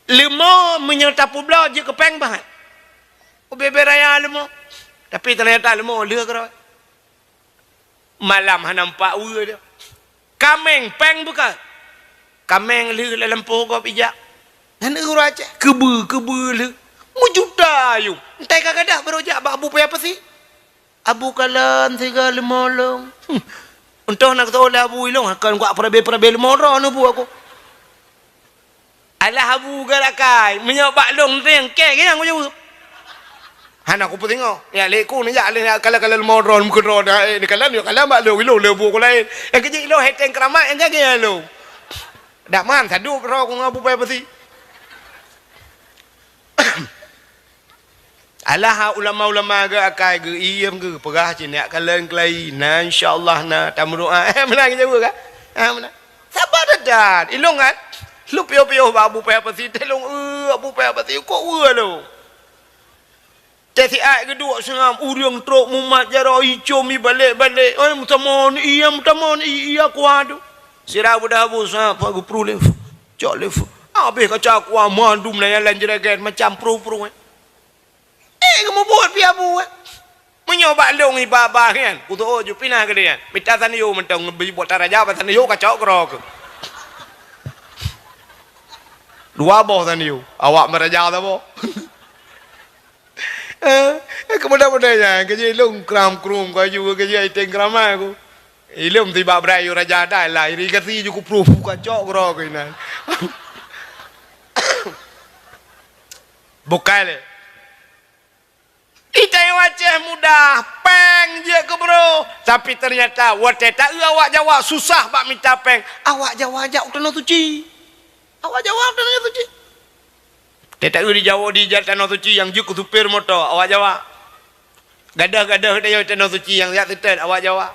Leumo meunyoe tapeubloe jeuet keu péng bahat. Ubé-bé raya leumo. Tapi teunyata leumo lheueh keudroe. Malam hana nampak weue dia. Kaméng péng beuka. Kaméng lheueh lam lampôh gob ijak. Nyan ureuëng Aceh keubeue-keubeue lheueh. Meujuta ayong. Entai ka gadôh barô jak bak Abu Paya Pasi. Abu kalon siga leumo lông. Hmm. Untông na keutoe lé Abu ilông, akan kuak peurabe-peurabe leumo droe neubu aku. Alah Abu garakai, meunyoe bak lông teueng kée nyang kujaweueb. Hana kupeusingoh. Ya lé ku neujak lé kalon-kalon leumo droe meukeudroe dah, eh, neukalon, neukalon bak lông ilông lé bu ku laén. Nyang keujeuet ilông heteng keuramat nyang gagée lông. Dak man sadup droe ku ngon Abu Paya Pasi. Alah ulama-ulama geu akai geu iem geu peugah cit nyak kalon keulayi na insya Allah na tameudoa. Eh meunan geujaweueb kan? Ha meunan. Sabar that-that. Ilông kan? Lheueh piôh-piôh bak Abu Paya Pasi, teh lông eu Abu Paya Pasi kok weue lông. Teh siat geuduek seungab ureuëng trok mumat jaroe icom ibalek-balek. Ai meutamon iya meutamon iya kuah tu. Sira beudah Abu Sa'ad geupru lé. Cok lé. Habéh kaca kuah mandum na nyan lam jeureget macam pruh-pruh. Eh, geumubuet pih Abu, eh. Meunyoe bak lông iba-ba nyan, kutoe ju pinah keu dia. Mita sanyo mantong ngeubri buet taraja bak sanyo kacok keudroe keuh. Dua boh sanyo, awak meuraja saboh. Eh, eh, keumudian-keumudian nyan, keujeuet lông kram-krum, kaju keujeuet iteng keuramat ku. Ilông sibak brat yue raja dai lah, irigasi ju kupruh, kacok keudroe keuh inan. Bukai lé. Itanyoe Aceh mudah, péng jeuet keu broh. Tapi teunyata watée taeu awak Jawa susah bak mita péng, awak Jawa jak u Tanoh Suci. Awak Jawa u Tanoh Suci. Tée taeu di Jawa di jak Tanoh Suci nyang jeuet keu supir moto, awak Jawa. Gadôh-gadôh di Tanoh Suci nyang jak seutôt, awak Jawa.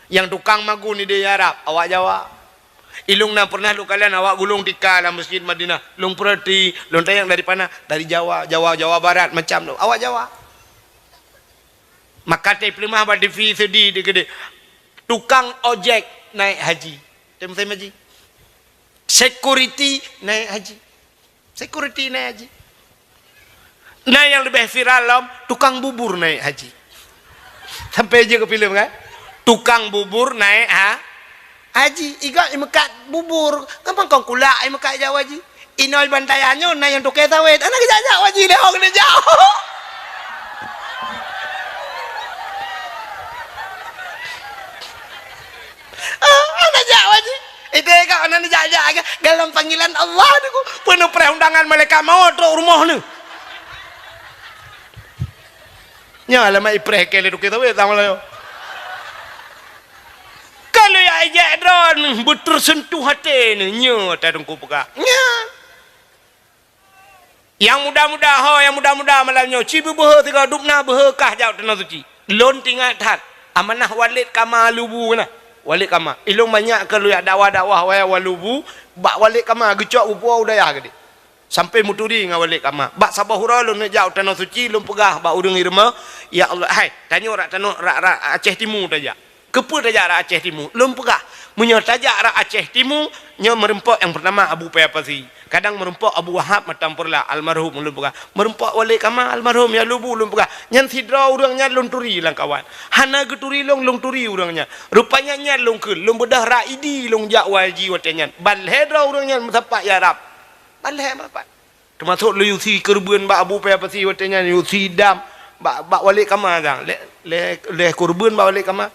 Nyang tukang magun di Arab, awak Jawa. Ilông na pernah lôn kalon awak gulong tika lam Masjid Madinah. Lôn peureuti, lôn tanyong dari pana, dari Jawa, Jawa, Jawa Barat, macam tu. Awak Jawa. Maka teupeuleumoh bak T V seudi di keudeh. Tukang ojek naik haji. Teuh musém haji. Security naik haji. Security naik haji. Nah, nyang leubeh viral lom, tukang bubur naik haji. Sampai je ke filem kan? Tukang bubur naik ha, haji. Iga imeukat bubur. Gampang kon kulak imeukat jak haji. Inoi bantayan nyoe na nyang toke sawét. Aneuk jak-jak haji lé hong ni jak. Ah, aneuk jak haji. Itu ka aneuk jak-jak ke dalam panggilan Allah tu. Penuh perundangan malaikat maut trok rumoh ni. Nyoe alamat ipreh ke lé toke sawét sama layo. Kalau ya ijak droe beuteusentuh até ni, nyoe ata teungku peugah. Nyan. Nyang muda-muda ho, nyang muda-muda malam nyoe, ci beubeuhe sigoe dubna beuhe kah jak u Tanoh Suci. Lôn teuingat that, amanah Walid Kama Lubu na. Walid Kama. Ilông banyak keu lôn jak dakwah-dakwah wayah Walubu, bak Walid Kama geucok bupo u dayah geude. Sampai meuturi ngon Walid Kama. Bak saboh uroe lôn jak u Tanoh Suci, lôn peugah bak ureuëng i rumoh, "Ya Allah, hai, tanyoe rak tanoh rak, rak Aceh Timu tajak." Keupeue tajak rak Aceh Timu? Lôn peugah, meunyoe tajak rak Aceh Timu, nyoe meurumpok nyang peurtama Abu Paya Pasi. Kadang meurumpok Abu Wahab Matang Purla, almarhum lôn peugah. Meurumpok Walid Kama, almarhum ya Lubu lôn peugah. Nyan sidroe ureuëng nyan lôn turi lam kawan. Hana geuturi lôn, lôn turi ureuëng nyan. Rupanya nyan lôn kheun, lôn beudôh rak Idi lôn jak haji watée nyan. Ban lhée droe ureuëng nyan meusapat ya Rab. Ban lhée meusapat. Teumasok lé Yusi keureubeuen bak Abu Paya Pasi watée nyan, Yusi dam bak, bak Walid Kama dang. Lé, lé, lé keureubeuen bak Walid Kama.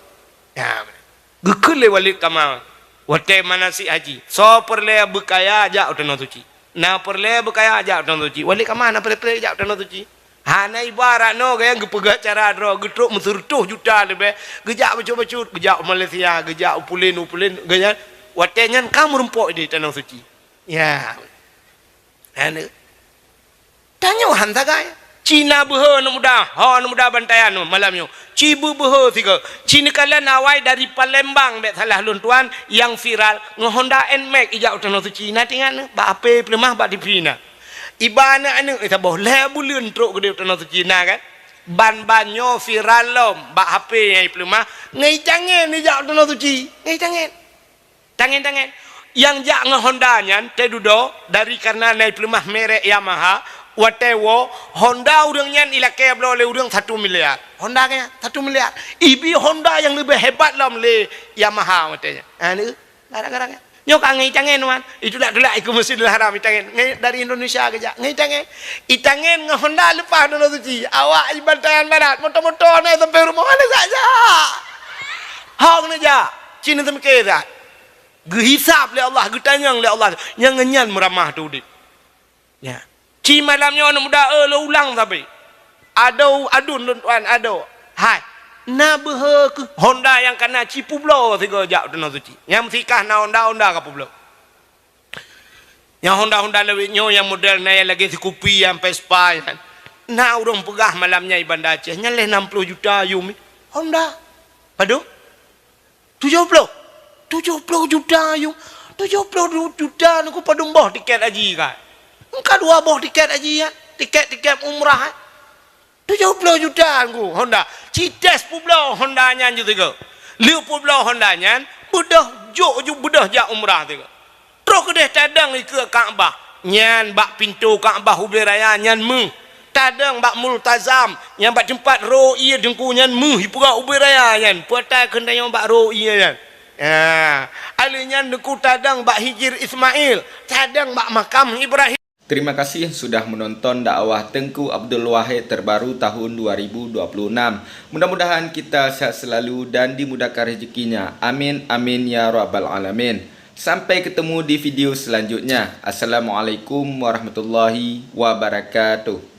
Ya, geukheun lé Walid Kama. Watée manasik haji, soe peureulée beukaya jak u Tanoh Suci. Na peureulée beukaya jak u Tanoh Suci. Walid Kama na peureulée jak u Tanoh Suci. Hana ibarat nyoe gaya geupeugah cara droe geutrok meuseureutoh juta leubeh. Geujak bacut-bacut, geujak u Malaysia, geujak u pulen, u pulen, gaya watée nyan ka meurumpok di Tanoh Suci. Ya. Aneuk. Tanyoe han sagai. Ci na beuhe aneuk muda, ho aneuk muda bantayan nyoe malam nyoe. Ci beubeuhe sigoe. Ci neukalon awai dari Palembang bék salah lôn tuan nyang viral ngon Honda Nmax ijak u Tanoh Suci. Na teuingat nyoe bak H P peuleumah bak T V na. Iba aneuk-aneuk saboh lhée buleuen trok keudeh u Tanoh Suci na kan. Ban-ban nyoe viral lom bak H P nyang ipeuleumah ngon itangen ijak u Tanoh Suci. Ngon itangen. Tangen-tangen. Nyang jak ngon Honda nyan teududoe dari kareuna na ipeuleumah merek Yamaha, watée woe Honda ureuëng nyan ilakée bloe lé ureuëng satu miliar. Honda nyan satu miliar. Ibi Honda nyang leubeh hebat lom lé Yamaha watée nyan. Ha ni, garang-garang nyan. Nyoe ka ngon itangen wan. Itulak-tulak ikeu Masjidil Haram itangen. Ngon dari Indonesia geujak. Ngon itangen. Itangen ngon Honda leupah Tanoh Suci. Awak ibantayan barat. Moto-moto na sampai rumoh hana jak-jak. Hong neujak. Ci neuseumiké that. Geuhisab lé Allah, geutanyong lé Allah, nyang ngon nyan meuramah teu udeb. Ya. Ci malam nyoe aneuk muda, eh, lôn ulang sabe. Adoe aduen lôn tuan, adoe. Hai. Na beuhe keuh Honda nyang kana ci peubloe sigoe jak u Tanoh Suci. Nyang meusikah na Honda, Honda ka peubloe. Nyang Honda-Honda lawét nyoe nyang model na nyang lagée sikupi nyang Vespa nyan. Na ureuëng peugah malam nyan i Banda Aceh, nyan lhée nam ploh juta yum. Honda. Padum? Tujoh ploh. Tujoh ploh juta yum. Tujoh ploh juta nyoe padum boh tiket haji kan? Engka dua boh tiket haji kan? Tiket-tiket umrah kan? Tujoh ploh juta ngku Honda. Ci tes peubloe Honda nyan ju sigoe. Lheueh peubloe Honda nyan, beudôh jok ju beudôh jak umrah sigoe. Troh keudeh tadong ikeue Ka'bah. Nyan bak pintoe Ka'bah ubé raya nyan méuh. Tadong bak Multazam, nyan bak teumpat ro ié teungku nyan méuh, ipeugah ubé raya nyan. Peue ata keuneuk bak ro ié nyan. Ha, alheuh nyan teungku tadong bak Hijir Ismail, tadong bak makam Ibrahim. Terima kasih sudah menonton dakwah Teuku Abdul Wahid terbaru tahun dua ribu dua puluh enam. Mudah-mudahan kita sehat selalu dan dimudahkan rezekinya. Amin, amin, ya rabbal alamin. Sampai ketemu di video selanjutnya. Assalamualaikum warahmatullahi wabarakatuh.